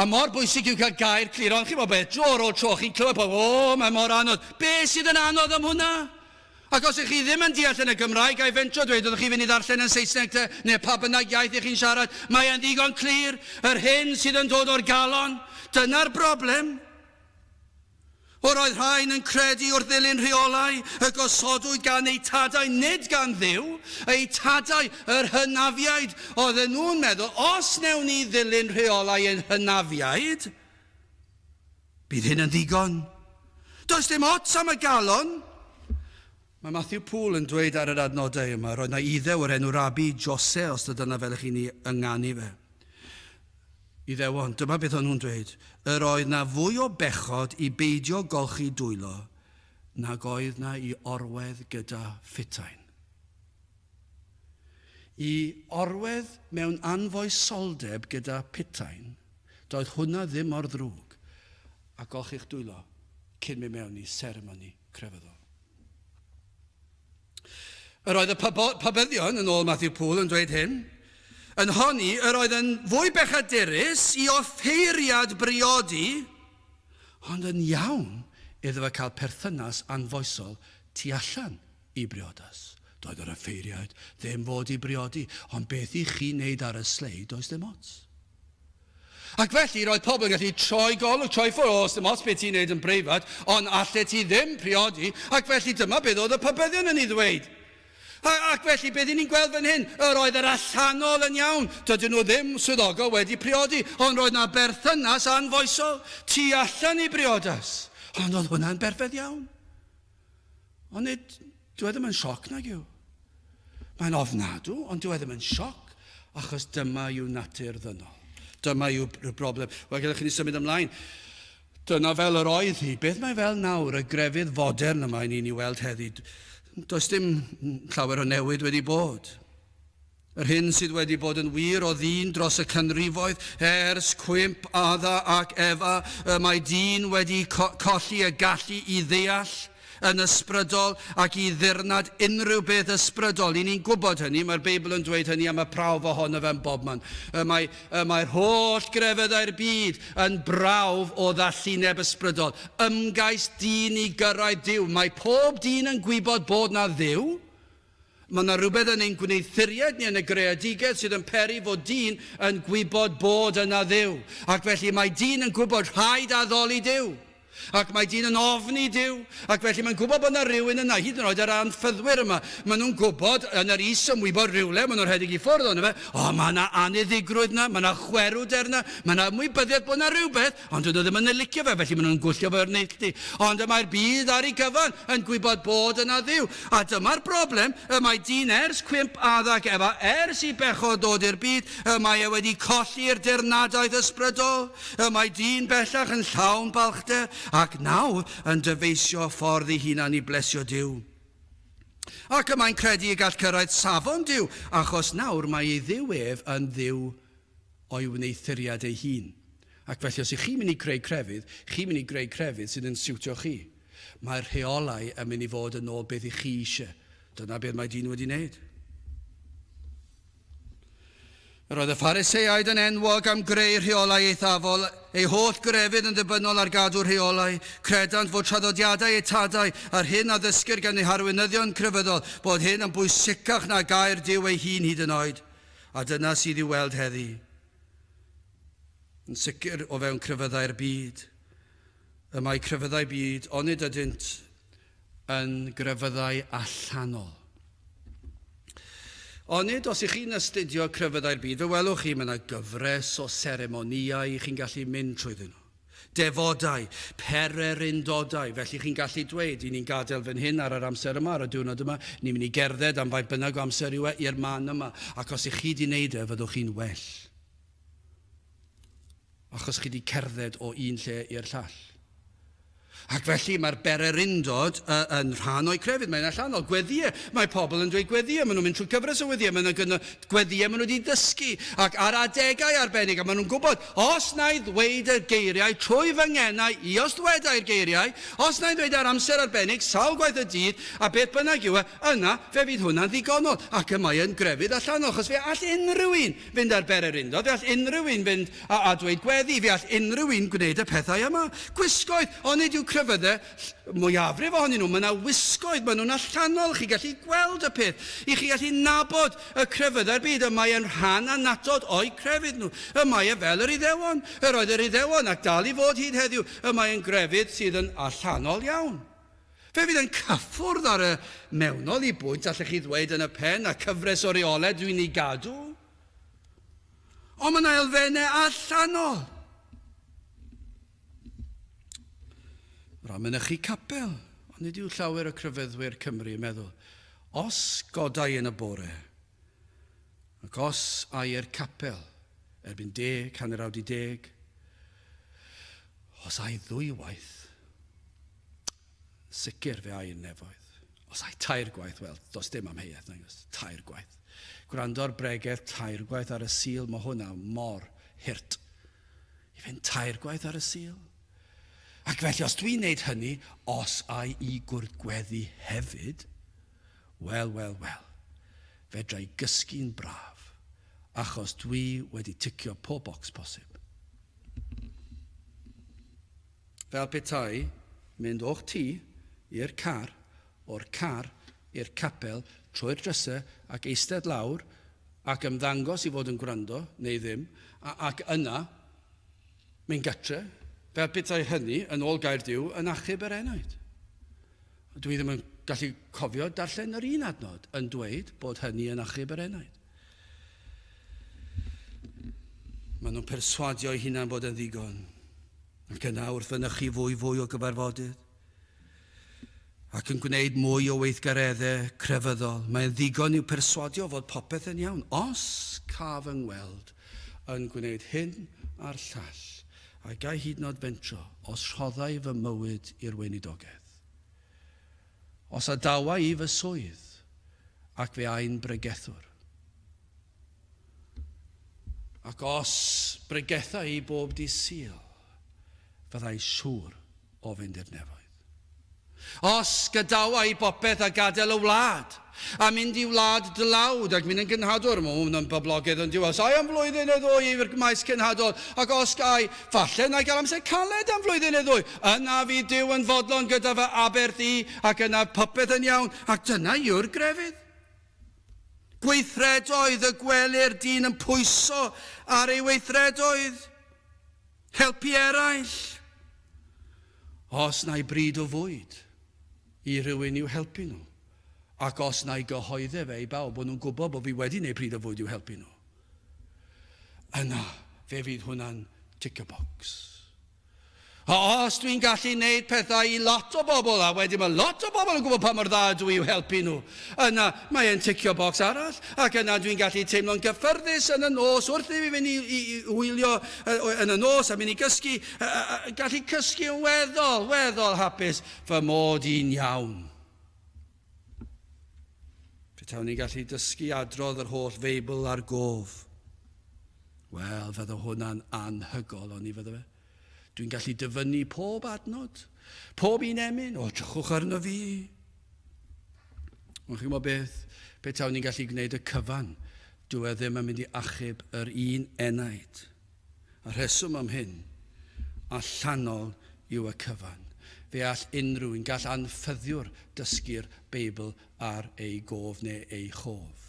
A mor bwysig yw cael gair clir, ond chi'n bod beth, dro ar ôl tro, chi'n clywed pobl, o, mae mor anodd. Be sydd yn anodd am hwnna? Ac os ych chi ddim yn deall yn y Gymraeg, ga i fentro dweud wrthych chi fynd i ddarllen yn Saesneg te, neu pa bynnag iaith ych chi'n siarad, mae e'n ddigon clir, yr hyn sydd yn dod o'r galon, dyna'r broblem. O roedd rhain yn credu wrth ddilyn rheolau y gosodwyd gan eu tadau, nid gan Dduw, eu tadau, yr hynafiaid. Oedden nhw'n meddwl, os wnewn ni ddilyn rheolau ein hynafiaid, Bydd hyn yn ddigon. Does dim ots am y galon! Mae Matthew Poole yn dweud ar yr adnodau yma, roedd 'na Iddew o'r enw Rabbi Jose, os na dyna fel ych chi'n ei ynganu fe. Iddewon, dyma beth o'n nhw'n dweud, yr oedd 'na fwy o bechod i beidio golchi dwylo nag oedd 'na i orwedd gyda phutain. I orwedd mewn anfoesoldeb gyda putain, Doedd hwnna ddim mor ddrwg a golchi'ch dwylo cyn mynd mewn i seremoni crefyddol. Yr oedd y Pabyddion, yn ôl Matthew Poole, yn dweud hyn, yn honni yr oedd yn fwy bechadurus i offeiriad briodi, ond yn iawn iddo fe cael perthynas anfoesol tu allan i briodas. Doedd yr offeiriaid ddim fod i briodi, ond beth i chi wneud ar y slei, does dim ots. Ac felly, roedd pobl yn gallu troi golwg, troi ffwrdd, o, dim ots beth ti'n neud yn breifat, ond allet ti ddim priodi, ac felly dyma beth oedd y Pabyddion yn ei ddweud. A, ac felly, beth ni'n gweld fan hyn? Yr oedd yr allanol yn iawn. Dydyn nhw ddim swyddogol wedi priodi, ond roedd na berthynas anfoesol tu allan i briodas. Ond oedd hwnna'n berffaith iawn. Ond nid, dyw e ddim yn sioc nag yw. Mae'n ofnadw, ond dyw e ddim yn sioc, achos dyma yw natur ddynol. Dyma yw'r broblem. Wel, gadewch i ni symud ymlaen. Dyna fel yr oedd hi. Beth mae fel nawr, y grefydd fodern yma i ni'n ei weld heddi? Does dim llawer o newid wedi bod. Yr hyn sydd wedi bod yn wir o ddyn dros y canrifoedd ers cwymp Adda ac Efa, y mae dyn wedi colli y gallu i ddeall. yn ysbrydol ac i ddirnad unrhyw beth ysbrydol. I ni'n gwybod hynny, mae'r Beibl yn dweud hynny am y prawf ohono fe yn bobman. Y mae, y mae'r holl grefyddau'r byd yn brawf o ddallineb ysbrydol. Ymgais dyn i gyrraedd Duw. Mae pob dyn yn gwybod bod 'na Dduw. Mae yna rhywbeth yn ein gwneuthuriad ni yn y greadigaeth sydd yn peri fod dyn yn gwybod bod yna Dduw. Ac felly mae dyn yn gwybod rhaid addoli Duw. Ac mae dyn yn ofni Duw. Ac felly mae'n gwybod bod yna rywun yna, hyd yn oed yr anffyddwyr yma. Maen nhw'n gwybod yn yr is-ymwybod rhywle, maen nhw'n rhedeg i ffwrdd ohono fe, o, mae yna anniddigrwydd yna, mae yna chwerwder yna, mae yna ymwybyddiaeth bod yna rhywbeth, Ond dydyn nhw ddim yn ei licio fe, felly maen nhw'n gwylltio fe o'r neilltu. Ond y mae'r byd ar ei gyfan yn gwybod bod yna Dduw. A dyma'r broblem, y mae dyn ers cwymp Adda ac Efa, ers i bechod ddod i'r byd, y mae e wedi colli'r dirnadaeth ysbrydol. Y mae dyn bellach yn llawn balchder, ac nawr yn dyfeisio ffordd ei hunan i blesio Duw. Ac y mae'n credu y gall cyrraedd safon Duw, achos nawr mae ei Dduw ef yn Dduw o'i wneuthuriad ei hun. Ac felly os y'ch chi'n mynd i greu crefydd, chi'n mynd i greu crefydd sydd yn siwtio chi. Mae'r rheolau yn mynd i fod yn ôl beth y'ch chi eisiau. Dyna beth mae dyn wedi wneud. Yr oedd y Phariseaid yn enwog am greu rheolau eithafol, eu holl grefydd yn ddibynnol ar gadw rheolau. Credant fod traddodiadau eu tadau a'r hyn a ddysgir gan eu harweinyddion crefyddol, bod hyn yn bwysicach na gair Duw ei hun hyd yn oed. A dyna sydd i'w weld heddi. Yn sicr o fewn crefyddau'r byd. Y mae crefyddau byd, onid ydynt yn grefyddau allanol. Onid os ych chi'n astudio crefyddau'r byd, fe welwch chi mae yna gyfres o seremonïau i chi'n gallu mynd trwyddyn nhw. Defodau, pererindodau, felly chi'n gallu dweud, i ni'n gadael fan hyn ar yr amser yma, ar y diwrnod yma, ni'n mynd i gerdded am faint bynnag o amser yw e i'r man yma, ac os ych chi 'di wneud e, fyddwch chi'n well. Achos chi 'di cerdded o un lle i'r llall. Ac felly mae'r bererindod yn rhan o'u crefydd, mae'n allanol. Gweddïau, mae pobl yn dweud gweddïau, maen nhw'n mynd trwy gyfres o weddïau, maen nhw'n gweddïau maen nhw wedi dysgu, ac ar adegau arbennig, a maen nhw'n gwybod, os na i ddweud y geiriau trwy fy ngenau i os ddwedai'r geiriau, os na i ddweud ar amser arbennig, sawl gwaith y dydd, a beth bynnag yw e, yna fe fydd hwnna'n ddigonol. Ac y mae yn grefydd allanol, achos fe all unrhyw un fynd ar bererindod, fe all unrhyw un fynd a, a dweud gweddi, fe all unrhyw un gwneud y pethau yma. Gwisgoedd, onid yw crefyddau, mwyafrif ohonyn nhw, mae yna wisgoedd, maen nhw'n allanol, chi'n gallu gweld y peth, i chi gallu nabod y crefyddau'r byd, y mae e'n rhan annatod o'u crefydd nhw. Y mae e fel yr Iddewon, yr oedd yr Iddewon, ac dal i fod hyd heddiw, y mae e'n grefydd sydd yn allanol iawn. Fe fydd yn cyffwrdd ar y mewnol i bwynt, allech chi ddweud yn y pen, a cyfres o reolau dwi'n ei gadw. Ond mae yna elfennau allanol. O ran mynychu capel, ond nid yw llawer o crefyddwyr Cymru yn meddwl, os godai yn y bore, ac os ai i'r capel erbyn deg, hanner awr di deg, os ai ddwywaith, Sicr fe ai i'r nefoedd. Os ai tair gwaith, wel, does dim amheuaeth, nag oes, tair gwaith. Gwrando ar bregeth tair gwaith ar y Sul, mae hwnna mor hurt. I fynd tair gwaith ar y Sul. Ac felly, os dwi'n neud hynny, os ai i gwrdd gweddi hefyd, wel, wel, wel, fedra i gysgu'n braf, achos dwi wedi ticio pob bocs posib. Fel petai mynd o'ch tŷ i'r car, o'r car i'r capel, trwy'r drysau ac eistedd lawr ac ymddangos i fod yn gwrando, neu ddim, a, ac yna mynd gatre, fel petai hynny, yn ôl gair Duw, yn achub yr enaid. Dwi ddim yn gallu cofio darllen yr un adnod yn dweud bod hynny yn achub yr enaid. Maen nhw'n perswadio eu hunan bod yn ddigon. Ac yna wrth fynychu fwy fwy o gyfarfodydd ac yn gwneud mwy o weithgareddau crefyddol, mae'n ddigon i'w perswadio fod popeth yn iawn. Os caf yng ngweld yn gwneud hyn a'r llall, a gai hyd yn oed fentro, os rhoddai fy mywyd i'r weinidogaeth. Os adawa i fy swydd, ac fe ai'n bregethwr. Ac os bregetha i bob dydd Sul, fyddai siŵr o fynd i'r nefoedd. Os gadawa i bopeth a gadael y wlad, a mynd i wlad dlawd ac mynd yn gynhadwr, mae hwn yn boblogaidd yn diwedd, os ai am flwyddyn neu ddwy i'r maes cenhadol, ac os ga i, falle na i gael amser caled am flwyddyn neu ddwy, yna fydd Duw yn fodlon gyda fy aberth i, ac yna popeth yn iawn, ac dyna yw'r grefydd. Gweithredoedd y gwelir dyn yn pwyso ar ei weithredoedd. Helpu eraill. Os na i bryd o fwyd i rhywun i'w helpu nhw, ac os na i gyhoedde fe i bawb bod nhw'n gwybod bod fi wedi gwneud pryd o fwyd i'w helpu nhw, yna fe fydd hwnna'n tick a box. A os dwi'n gallu neud pethau i lot o bobl, a wedyn mae lot o bobl yn gwybod pa mor dda ydw i i'w helpu nhw, yna mae e'n ticio bocs arall, ac yna dwi'n gallu teimlo'n gyffyrddus yn y nos wrth i fi fynd i, i, i wylio yn y nos a mynd i gysgu, gallu cysgu yn weddol, weddol hapus fy mod i'n iawn. Petawn ni'n gallu dysgu adrodd yr holl Feibl ar gof, wel, fydde hwnna'n anhygol, oni fydde fe? Dwi'n gallu dyfynnu pob adnod, pob un emyn, o, drychwch arno fi. Ond chi'n gwybod beth? Petawn ni'n gallu gwneud y cyfan, dyw e ddim yn mynd i achub yr un enaid. Y rheswm am hyn, allanol yw y cyfan. Fe all unrhyw un, gall anffyddiwr dysgu'r Beibl ar ei gof neu ei chof.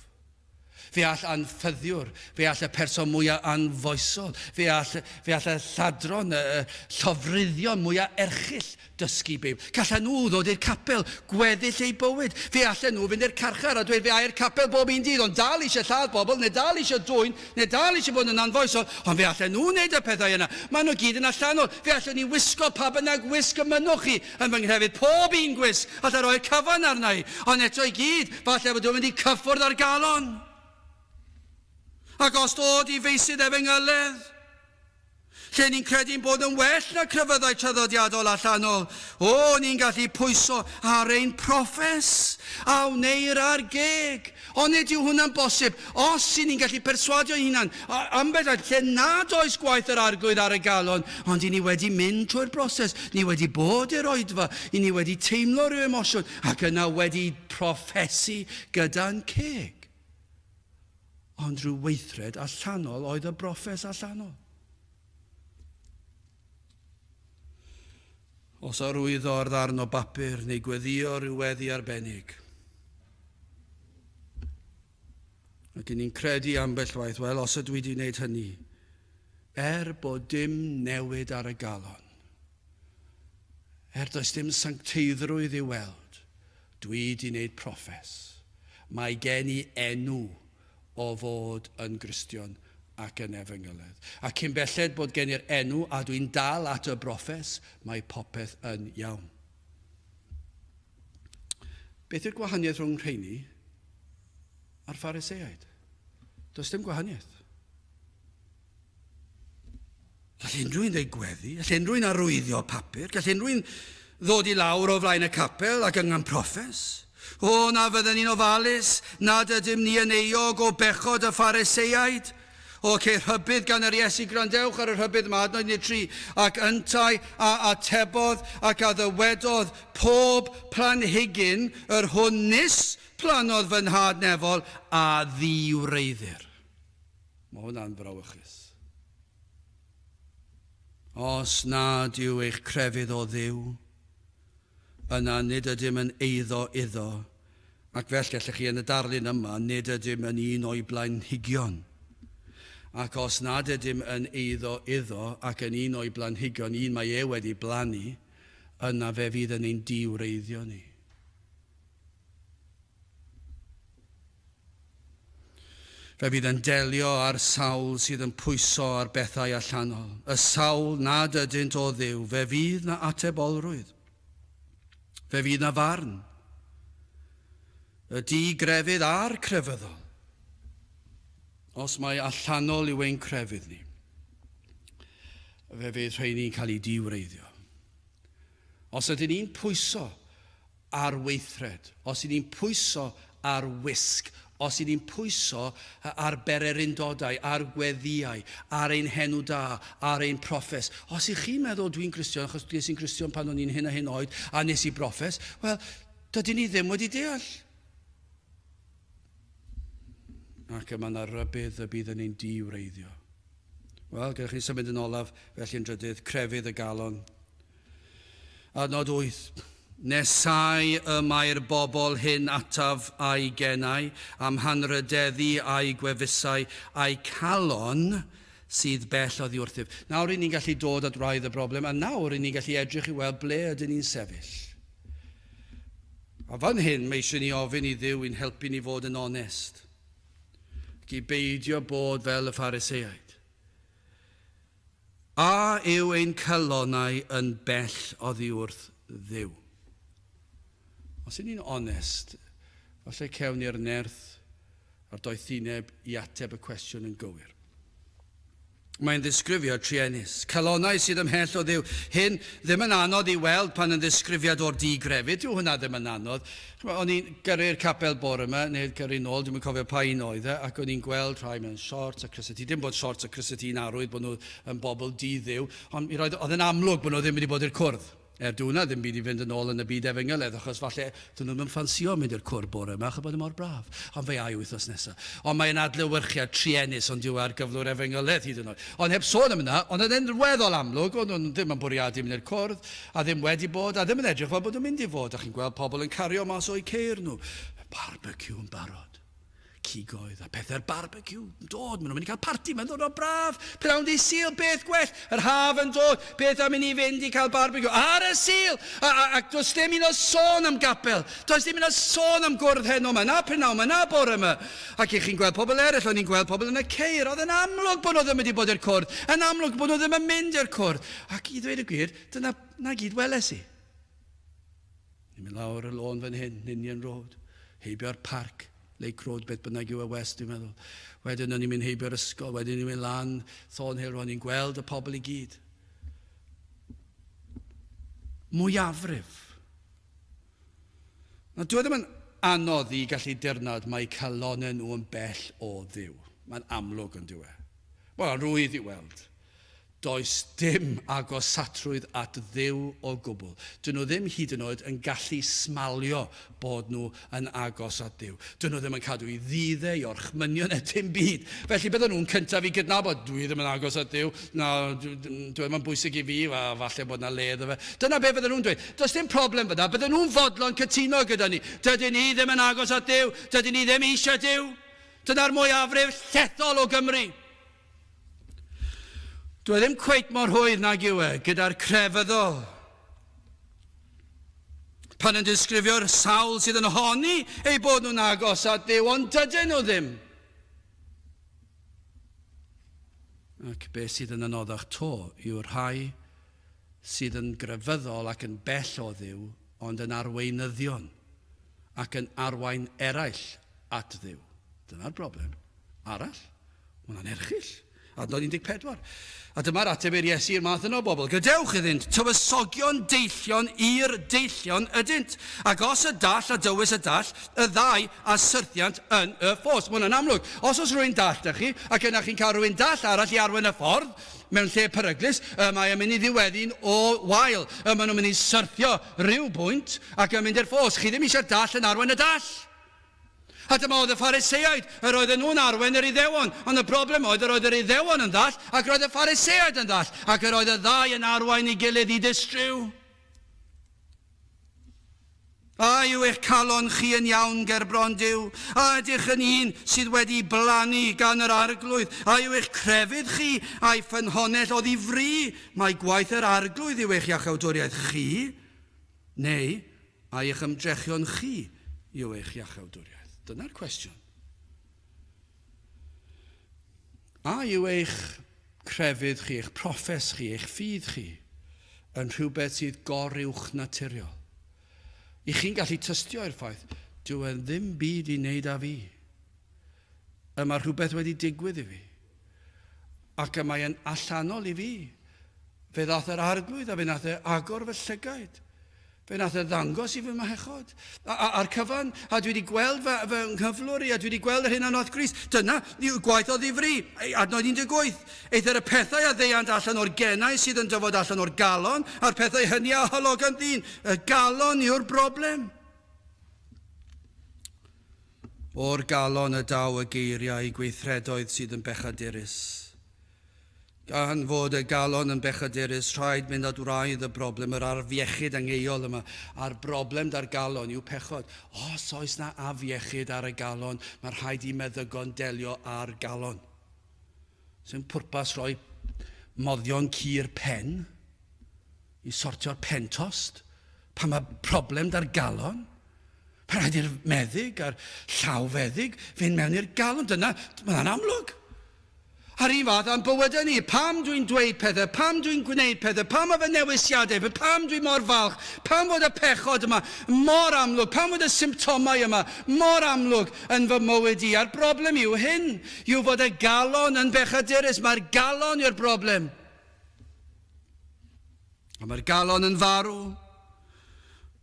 Fe all anffyddiwr, fe all y person mwyaf anfoesol, fe all, fe all y lladron, y, y llofruddion mwyaf erchyll dysgu Beibl. Gallan nhw ddod i'r capel gweddill eu bywyd. Fe allan nhw fynd i'r carchar a dweud fe ai'r capel bob un dydd, ond dal eisiau lladd bobl, neu dal eisiau dwyn, neu dal eisiau bod yn anfoesol, ond fe allan nhw wneud y pethau yna. Maen nhw gyd yn allanol. Fe allwn ni wisgo pa bynnag wisg y mynnwch chi yn fy nghrefydd, pob un gwisg, allai roi'r cyfan arna i, ond eto i gyd, falle fod o'n mynd i cyffwrdd ar galon. Ac os dod i feysydd efengyledd, lle ni'n credu'n bod yn well na crefyddau traddodiadol allanol, o, ni'n gallu pwyso ar ein proffes a wneir ar geg. Ond nid yw hwnna'n bosib. Os y'n ni'n gallu perswadio ein hunan, ambell waith, lle nad oes gwaith yr Arglwydd ar y galon, ond y'n ni wedi mynd trwy'r broses, ni wedi bod i'r oedfa, y'n ni wedi teimlo rhyw emosiwn, ac yna wedi proffesu gyda'n ceg. Ond rhyw weithred allanol oedd y broffes allanol. Os arwyddo ar ddarn o bapur neu gweddio rhyw weddi arbennig. Ac ni'n credu ambell waith, wel, os ydw i wedi gwneud hynny, er bod dim newid ar y galon, er does dim sancteiddrwydd i'w weld, dwi wedi gwneud proffes. Mae gen i enw o fod yn Gristion ac yn efengyledd. A cyn belled bod gen i'r enw a dwi'n dal at y broffes, mae popeth yn iawn. Beth yw'r gwahaniaeth rhwng rheini a'r Phariseaid? Does dim gwahaniaeth. Gall unrhyw un ddeud gweddi, gall unrhyw un arwyddio papur, gall unrhyw un ddod i lawr o flaen y capel ac yngan proffes. O, na fydden ni'n ofalus nad ydym ni yn euog o bechod y Phariseaid. O, ceir rhybudd gan yr Iesu, gwrandewch ar y rhybudd yma, adnod 13, ac yntau a atebodd ac a ddywedodd, pob planhigyn yr hwn nis plannodd fy nhad nefol a ddiwreiddir. Mae hwnna'n frawychus. Os nad yw eich crefydd o Dduw, yna nid ydym yn eiddo iddo, ac fel gallech chi yn y darlun yma, nid ydym yn un o'i blanhigion. Ac os nad ydym yn eiddo iddo ac yn un o'i blanhigion, un mae e wedi blannu, yna fe fydd yn ein diwreiddio ni. Fe fydd yn delio â'r sawl sydd yn pwyso ar bethau allanol, y sawl nad ydynt o Dduw, fe fydd na atebolrwydd. Fe fydd na farn. Y di-grefydd a'r crefyddol. Os mai allanol yw ein crefydd ni, fe fydd rheini'n cael eu di-wreiddio. Os ydyn ni'n pwyso ar weithred, os y'n ni'n pwyso ar wisg, Os y'n ni'n pwyso ar bererindodau, ar gweddïau, ar ein henw da, ar ein proffes. Os y'ch chi'n meddwl dwi'n Gristion achos ges i'n Gristion pan o'n i'n hyn a hyn oed a nes i broffes, wel, dydyn ni ddim wedi deall. Ac y mae yna rybudd y bydd yn ein di-wreiddio. Wel, gyda chi'n symud yn olaf, felly yn drydydd, crefydd y galon. Adnod 8. Nesau y mae'r bobl hyn ataf a'u genau, a'm hanrhydeddu a'u gwefusau, a'u calon sydd bell oddi wrthyf. Nawr ry'n ni'n gallu dod at wraidd y broblem, a nawr ry'n ni'n gallu edrych i weld ble ydyn ni'n sefyll. A fan hyn, mae eisiau ni ofyn i Dduw i'n helpu ni fod yn onest, ac i beidio bod fel y Phariseaid. A yw ein calonnau yn bell oddi wrth Dduw? Os y'n ni'n onest, falle cewn ni'r nerth a'r doethineb i ateb y cwestiwn yn gywir. Mae'n ddisgrifiad truenus. Calonnau sydd ymhell o Dduw. Hyn ddim yn anodd i weld pan yn ddisgrifiad o'r di-grefydd. Dyw hwnna ddim yn anodd. O'n i'n gyrru'r capel bore yma, neu gyrru nôl, dwi'm yn cofio pa un oedd e, ac o'n i'n gweld rhai mewn shorts a crysau T. Dim bod shorts a crysau T yn arwydd bod nhw yn bobl di-dduw, ond mi roedd, oedd yn amlwg bod nhw ddim wedi bod i'r cwrdd. Er dyw hwnna ddim byd i fynd yn ôl yn y byd efengylaidd, achos falle dyn nhw ddim yn ffansio mynd i'r cwrdd bore yma, achos bod e mor braf. Ond fe ai wythnos nesaf. Ond mae'n adlewyrchiad truenus, ond dyw e ar gyflwr efengylaidd hyd yn oed. Ond heb sôn am hynna, ond yn weddol amlwg, o'n nhw ddim yn bwriadu mynd i'r cwrdd, A ddim wedi bod, a ddim yn edrych fel bod nhw'n mynd i fod. A chi'n gweld pobl yn cario mas o'u ceir nhw. Barbeciw yn barod. Cigoedd a pethau'r barbeciw yn dod. Maen nhw'n mynd i cael parti, mae'n ddwrnod braf. Pnawn dydd Sul, beth gwell. Yr haf yn dod, beth am i ni fynd i cael barbeciw ar y Sul? A, a, ac does dim un o sôn am gapel. Does dim un o sôn am gwrdd heno yma, na prynawn yma, na bore yma. Ac i chi'n gweld pobl eraill, o'n i'n gweld pobl yn y ceir. Oedd yn amlwg bod nhw ddim wedi bod i'r cwrdd. Yn amlwg bod nhw ddim yn mynd i'r cwrdd. Ac i ddweud y gwir, dyna 'na gyd weles i. Ni'n mynd lawr y lôn fan hyn, Ninian Road, heibio'r parc, Lake Road, beth bynnag yw e West, dwi'n meddwl. Wedyn o'n i'n mynd heibio'r ysgol, wedyn ni'n mynd lan Thornhill, ro'n i'n gweld y pobl i gyd. Mwyafrif. Na, dyw e ddim yn anodd i gallu dirnad mae calonnau nhw yn bell o Dduw. Mae'n amlwg yn dyw e. Wel, rwydd i weld. Does dim agosatrwydd at Dduw o gwbl. Dyn nhw ddim hyd yn oed yn gallu smalio bod nhw yn agos at Dduw. Dyn nhw ddim yn cadw i ddydd e, i orchmynion e, dim byd. Felly bydden nhw'n cyntaf i gydnabod, dwi ddim yn agos at Dduw, na, dwi ddim yn bwysig i fi, a falle bod 'na le iddo fe. Dyna be fydden nhw'n dweud. Does dim problem fyna, bydden nhw'n fodlon cytuno gyda ni. Dydyn ni ddim yn agos at Dduw, dydyn ni ddim eisiau Duw. Dyna'r mwyafrif llethol o Gymru. Dw e ddim cweit mor rhwydd nag yw e gyda'r crefyddol. Pan yn disgrifio'r sawl sydd yn honni eu bod nhw'n agos at Dduw, ond dydyn nhw ddim. Ac beth sydd yn anoddach to yw'r rhai sydd yn grefyddol ac yn bell o Dduw, ond yn arweinyddion ac yn arwain eraill at Dduw. Dyna'r broblem. Arall? Mae hwnna'n erchyll. Adnod 14. A dyma'r ateb i'r Iesu i'r math yna o bobl. Gadewch iddynt, tywysogion deillion i'r deillion ydynt. Ac os y dall a dywys y dall, y ddau a syrthiant yn y ffos. Mae hwnna'n amlwg. Os oes rhywun dall 'da chi, ac yna chi'n cael rhywun dall arall i arwain y ffordd, mewn lle peryglus, y mae yn mynd i ddiweddu'n o wael. Y maen nhw'n mynd i syrthio rhyw bwynt ac yn mynd i'r ffos. Chi ddim eisiau'r dall yn arwain y dall. A dyma oedd y Phariseaid, yr oedden nhw'n arwain yr Iddewon, ond y broblem oedd yr oedd yr Iddewon yn ddall ac roedd y Phariseaid yn ddall, ac yr oedd y ddau yn arwain ei gilydd i distryw. A yw eich calon chi yn iawn ger bron Duw? A ydych yn un sydd wedi blannu gan yr Arglwydd? A yw eich crefydd chi a'i ffynhonnell oddi fri? Mae gwaith yr Arglwydd yw eich iachawdwriaeth chi? Neu Ai eich ymdrechion chi yw eich iachawdwriaeth? Dyna'r cwestiwn. A yw eich crefydd chi, eich proffes chi, eich ffydd chi, yn rhywbeth sydd goruwch naturiol? I chi'n gallu tystio i'r ffaith, dyw e ddim byd i wneud â fi. Y mae rhywbeth wedi digwydd i fi. Ac y mae yn allanol i fi. Fe ddath yr Arglwydd a fe nath e agor fy llygaid. Fe nath e ddangos i fy mhechod. A, a, a'r cyfan, a dwi wedi gweld fy, fy nghyflwr i, a dwi wedi gweld yr hyn a wnaeth Grist. Dyna yw gwaith o ddifri. Adnod 18. Eithr y pethau a ddeuant allan o'r genau sydd yn dyfod allan o'r galon, a'r pethau hynny a halogant ddyn. Y galon yw'r broblem. O'r galon y daw y geiriau gweithredoedd sydd yn bechadurus. Gan fod y galon yn bechadurus, rhaid mynd at wraidd y broblem, yr afiechyd angeuol yma. A'r broblem da'r galon yw pechod. Os oes na afiechyd ar y galon, mae rhaid i meddygon delio â'r galon. Sy'n pwrpas rhoi moddion cur pen i sortio'r pen tost pan mae problem da'r galon. Mae rhaid i'r meddyg a'r llawfeddyg fynd mewn i'r galon. Dyna, mae'n amlwg. A'r un fath â'n bywydau ni. Pam dwi'n dweud pethau? Pam dwi'n gwneud pethau? Pam mae fy newisiadau? Pam dwi mor falch? Pam fod y pechod yma mor amlwg? Pam fod y symptomau yma mor amlwg yn fy mywyd i? A'r broblem yw hyn, yw fod y galon yn bechadurus. Mae'r galon yw'r broblem. A mae'r galon yn farw.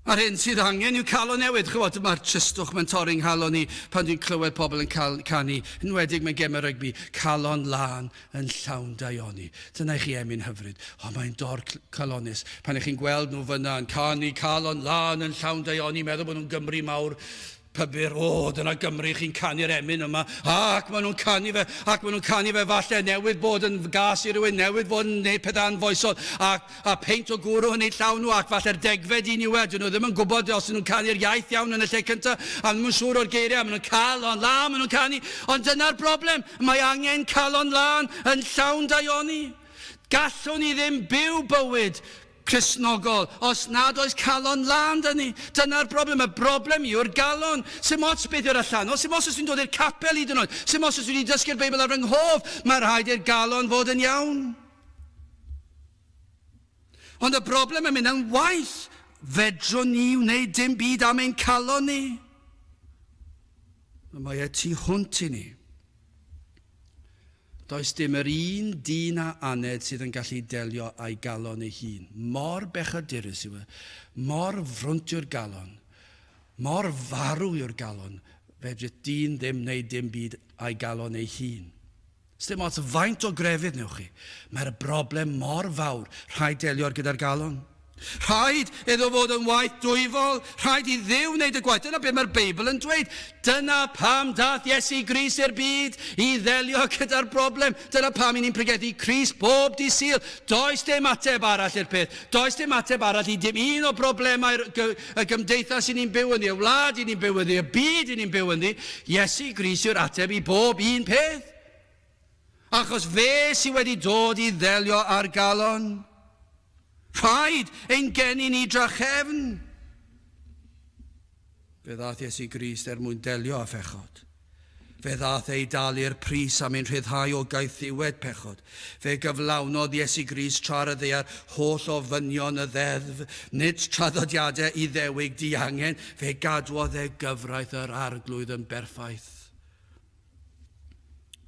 A'r hyn sydd angen yw calon newydd. Chymod, mae'r tristwch mae'n torri nghalon i pan dwi'n clywed pobl yn cael, canu, enwedig mewn gemau rygbi, calon lân yn llawn daioni. Dyna i chi emyn hyfryd. O, mae'n dor calonus. Pan ych chi'n gweld nhw fyna yn canu calon lân yn llawn daioni, meddwl bod nhw'n Gymry mawr Pybyr, o, dyna Gymru, chi'n canu'r emyn yma, ac maen nhw'n canu fe, ac maen nhw'n canu fe falle newydd bod yn gas i rywun, newydd fod yn gwneud pethau anfoesol, ac, a peint o gwrw yn eu llaw nhw, ac falle'r degfed un yw e, dyn nhw ddim yn gwybod os ydyn nhw'n canu'r iaith iawn yn y lle cyntaf, a ddim yn siŵr o'r geiriau, maen nhw'n calon lân, maen nhw'n canu, ond dyna'r broblem, mae angen calon lân yn llawn daioni. Gallwn ni ddim byw bywyd Cristnogol, os nad oes calon lân 'da ni. Dyna'r broblem. Y broblem yw'r galon. Sim ots beth yw'r allanol, sim ots os dwi'n dod i'r capel hyd yn oed, sim ots os dwi wedi dysgu'r Beibl ar fy nghof, mae rhaid i'r galon fod yn iawn. Ond y broblem yn mynd yn waeth. Fedrwn ni wneud dim byd am ein calon ni. Mae e tu hwnt i ni. Does dim yr un dyn a aned sydd yn gallu delio â'i galon ei hun. Mor bechadurus yw e, mor frwnt yw'r galon, mor farw yw'r galon, fedrith dyn ddim wneud dim byd â'i galon ei hun. Sdim ots faint o grefydd wnewch chi, mae'r broblem mor fawr, rhaid delio gyda'r galon. Rhaid iddo fod yn waith dwyfol, rhaid i Dduw wneud y gwaith. Dyna beth mae'r Beibl yn dweud. Dyna pam dath Iesu Grist i'r byd, i ddelio gyda'r broblem. Dyna pam i ni'n pregethu Crist bob dydd Sul. Does dim ateb arall i'r peth. Does dim ateb arall i dim un o broblemau'r y gymdeithas i ni'n byw ynddi, y wlad i ni'n byw ynddi, y byd i ni'n byw ynddi. Iesu Grist yw'r ateb i bob un peth. Achos fe sydd wedi dod i ddelio â'r galon. Rhaid ein geni ni drachefn. Fe ddaeth Iesu Grist er mwyn delio â phechod. Fe ddaeth e i dalu'r pris am ein rhyddhau o gaethiwed pechod. Fe gyflawnodd Iesu Grist tra ar y ddaear holl ofynion y ddeddf, nid traddodiadau Iddewig diangen, fe gadwodd e gyfraith yr Arglwydd yn berffaith.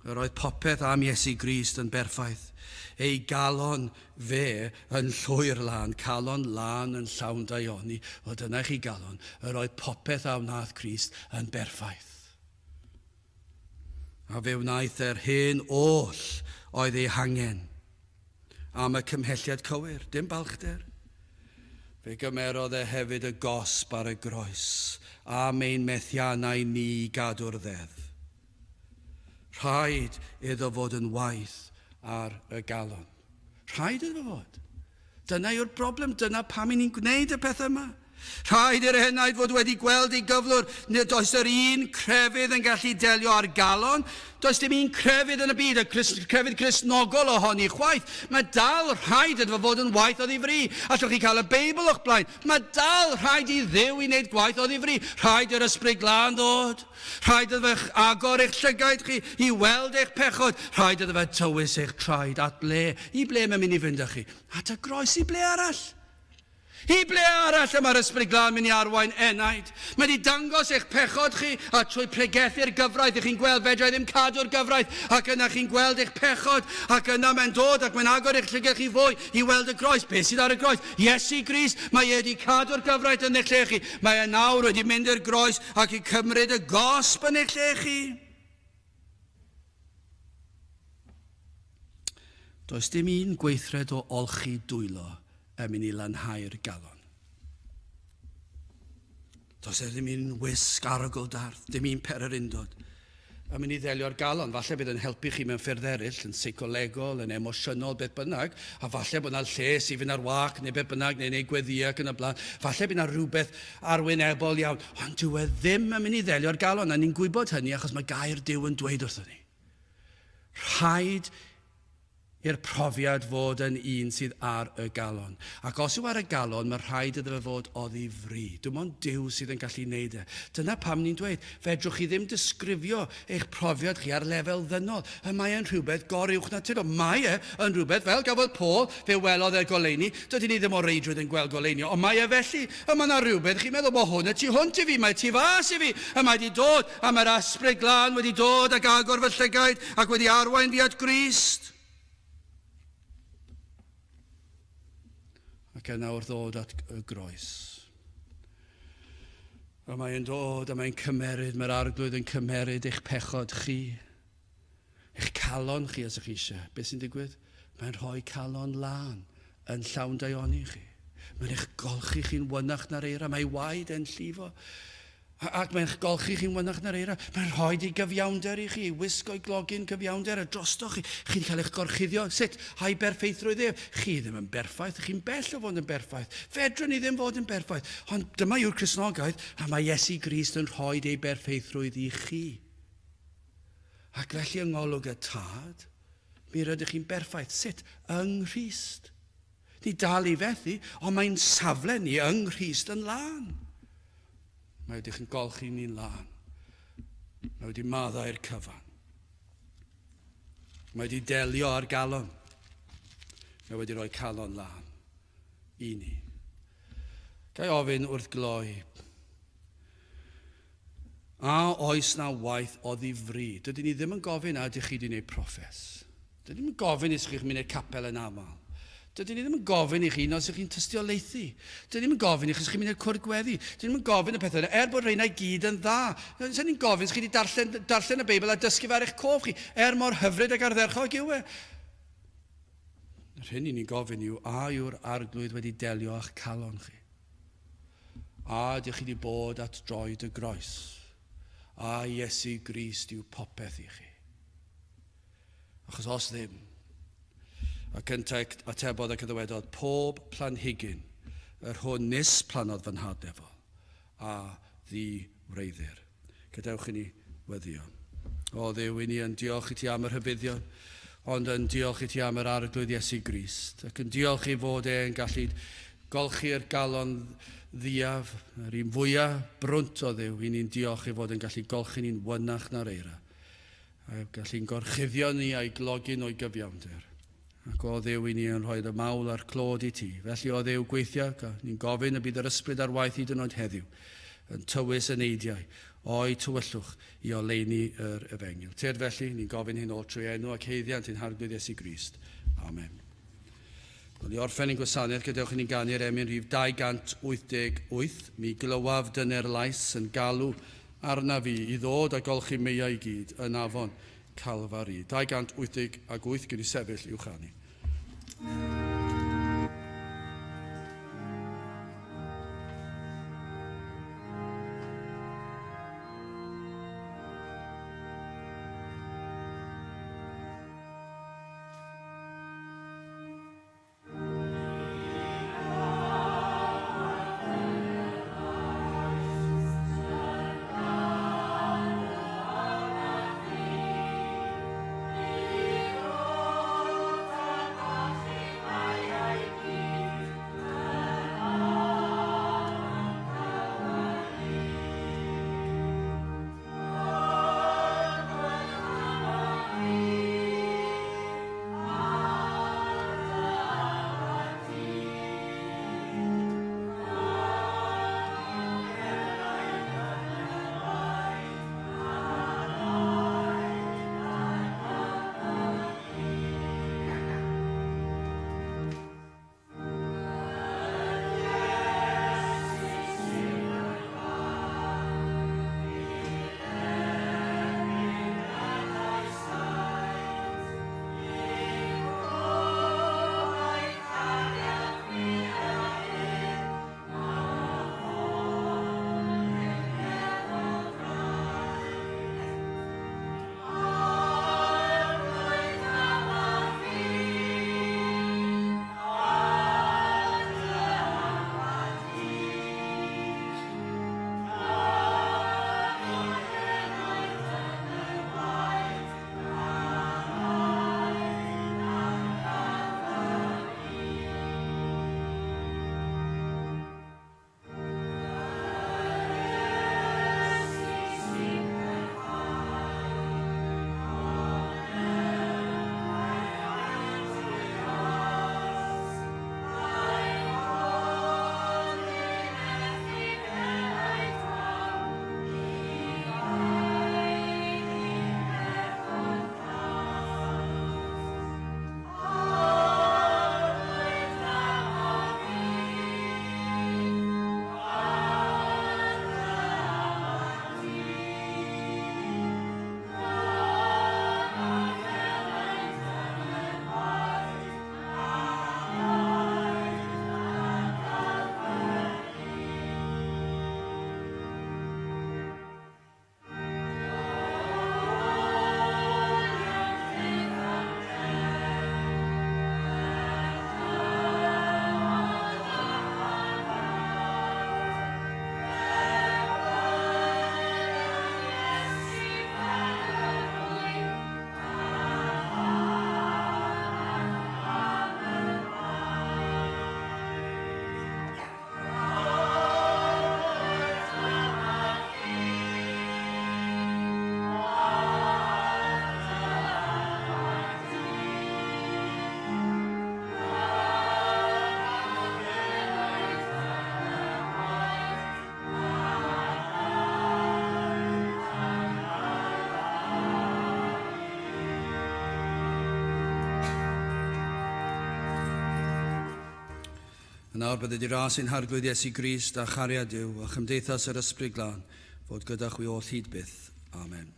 Yr oedd popeth am Iesu Grist yn berffaith. Ei galon fe yn llwyr lân, calon lân yn llawn daioni. Wel, dyna i chi galon. Yr oedd popeth a wnaeth Crist yn berffaith. A fe wnaeth e'r hyn oll oedd ei hangen am y cymhelliad cywir, dim balchder. Fe gymerodd e hefyd y gosb ar y groes am ein methiannau ni i gadw'r ddeddf. Rhaid iddo fod yn waith ar y galon. Rhaid iddo fod. Dyna yw'r broblem, dyna pam i ni'n gwneud y pethau yma. Rhaid i'r enaid fod wedi gweld ei gyflwr. Nid oes yr un crefydd yn gallu delio â'r galon. Does dim un crefydd yn y byd, y crefydd Cristnogol ohoni chwaith. Mae dal rhaid iddo fod yn waith o ddifri. Allwch chi cael y Beibl o'ch blaen. Mae dal rhaid i Dduw i wneud gwaith o ddifri. Rhaid i'r Ysbryd Glân ddod. Rhaid iddo fe agor eich llygaid chi i weld eich pechod. Rhaid iddo fe tywys eich traed at ble. I ble mae'n mynd i fynd â chi? At y groes, i ble arall? I ble arall y mae'r Ysbryd Glân mynd i arwain enaid? Mae wedi dangos eich pechod chi, a trwy pregethu'r gyfraith, ych chi'n gweld, fedra i ddim cadw'r gyfraith, ac yna chi'n gweld eich pechod, ac yna mae'n dod ac mae'n agor eich llygad chi fwy i weld y groes. Beth sydd ar y groes? Iesu Grist, mae e wedi cadw'r gyfraith yn eich lle chi. Mae e nawr wedi mynd i'r groes ac i cymryd y gosb yn eich lle chi. Does dim un gweithred o olchi dwylo yn mynd i lanhau'r galon. Does e ddim un wisg arogl darth, dim un pererindod yn mynd i ddelio'r galon. Falle bydd yn helpu chi mewn ffyrdd eraill, yn seicolegol, yn emosiynol, beth bynnag, a falle bod yna lles i fynd ar wâc neu beth bynnag, neu wneud gweddïau ac yn y blaen. Falle bydd yna rhywbeth arwynebol iawn, ond dyw e ddim yn mynd i ddelio'r galon, a ni'n gwybod hynny achos mae gair Duw yn dweud wrthon ni. Rhaid i'r profiad fod yn un sydd ar y galon. Ac os yw ar y galon, mae rhaid iddo fe fod oddi fri. Dim ond Duw sydd yn gallu wneud e. Dyna pam ni'n dweud, fedrwch chi ddim disgrifio eich profiad chi ar lefel ddynol. Y mae e'n rhywbeth goruwchnaturiol. Mae e yn rhywbeth, fel gafodd Paul, fe welodd e'r goleuni. Dydyn ni ddim o reidrwydd yn gweld goleuni, ond mae e felly. Y mae yna rhywbeth, chi'n meddwl, mae hwn y tu hwnt i fi, mae tu fas i fi. Y mae wedi dod, a mae'r Ysbryd Glân wedi dod ac agor fy llygaid ac wedi arwain fi at Grist. Ac yna wrth ddod at y groes. A mae'n dod a mae'n cymeryd, mae'r Arglwydd yn cymeryd eich pechod chi. Eich calon chi os ych chi eisiau. Beth sy'n digwydd? Mae'n rhoi calon lân yn llawn daioni chi. Mae'n eich golchi chi'n wynach na'r eira. Mae waed e'n llifo. Ac mae'n eich golchi chi'n wynach na'r eira. Mae'n rhoi di gyfiawnder i chi, wisgo i glogyn cyfiawnder a drosto chi. Chi'n cael eich gorchuddio. Sut? A'i berffeithrwydd ef. Chi ddim yn berffaith. Chi'n bell o fod yn berffaith. Fedrwn ni ddim fod yn berffaith. Ond dyma yw'r Cristnogaeth, a mae Iesu Grist yn rhoi ei berffeithrwydd i chi. Ac felly yng ngolwg y Tad, mi rydych chi'n berffaith. Sut? Yng Nghrist. Ni dal i fethu, ond mae'n safle ni yng Nghrist yn lân. Mae wedi'ch yn golchi ni'n lân. Mae wedi maddau'r cyfan. Mae wedi delio â'r galon. Mae wedi rhoi calon lân i ni. Ga i ofyn wrth gloi, A oes 'na waith o ddifri? Dydyn ni ddim yn gofyn a ydych chi wedi gwneud proffes. Dydyn ni ddim yn gofyn os chi'n mynd i'r capel yn aml. Dydyn ni ddim yn gofyn i chi os ydych chi'n tystiolaethu. Dydyn ni ddim yn gofyn i chi os chi'n mynd i'r cwrdd gweddi. Dydyn ni ddim yn gofyn y pethau yna, er bod rheina i gyd yn dda. Dydyn ni'n gofyn os chi wedi darllen, darllen y Beibl a dysgu fe ar eich cof chi, er mor hyfryd ac ardderchog yw e. Yr hyn i ni'n gofyn yw, a yw'r Arglwydd wedi delio â'ch calon chi? A ydych chi wedi bod at droed y groes? A Iesu Grist yw popeth i chi? Achos os ddim, ac yntau atebodd ac y ddywedodd, pob planhigyn yr hwn nis plannodd fy nhad nefol, a ddi wreiddir. Gadewch i ni weddio. O Dduw, i ni yn diolch i ti am y rhybuddion, ond yn diolch i ti am yr Arglwydd Iesu Grist, ac yn diolch i fod e'n gallu golchi'r galon ddiaf, yr un fwyaf brwnt o Dduw, i ni'n diolch i fod yn gallu golchi ni'n wynach na'r eira, a gallu'n gorchuddio ni a'i glogyn o'i gyfiawnder. Ac o Dduw, i ni yn rhoi y mawl a'r clod i ti. Felly, o Dduw, gweithia, ni'n gofyn y bydd yr ysbryd ar waith hyd yn oed heddiw, yn tywys y neidiau o'i tywyllwch i oleuni yr efengyl. Tyrd felly, ni'n gofyn hyn oll trwy enw ac haeddiant ein Harglwydd Iesu Grist. Amen. Wel, i orffen ein gwasanaeth, gadewch i ni ganu'r emyn rhif 288. Mi glywaf dyner lais yn galw arnaf fi i ddod a golchi meiau i gyd yn afon Calfari. 288, gwn i sefyll i'w chanu. A nawr bydded i ras ein Harglwydd Iesu Grist a chariad Duw a chymdeithas yr Ysbryd Glân fod gyda chwi oll hyd byth. Amen.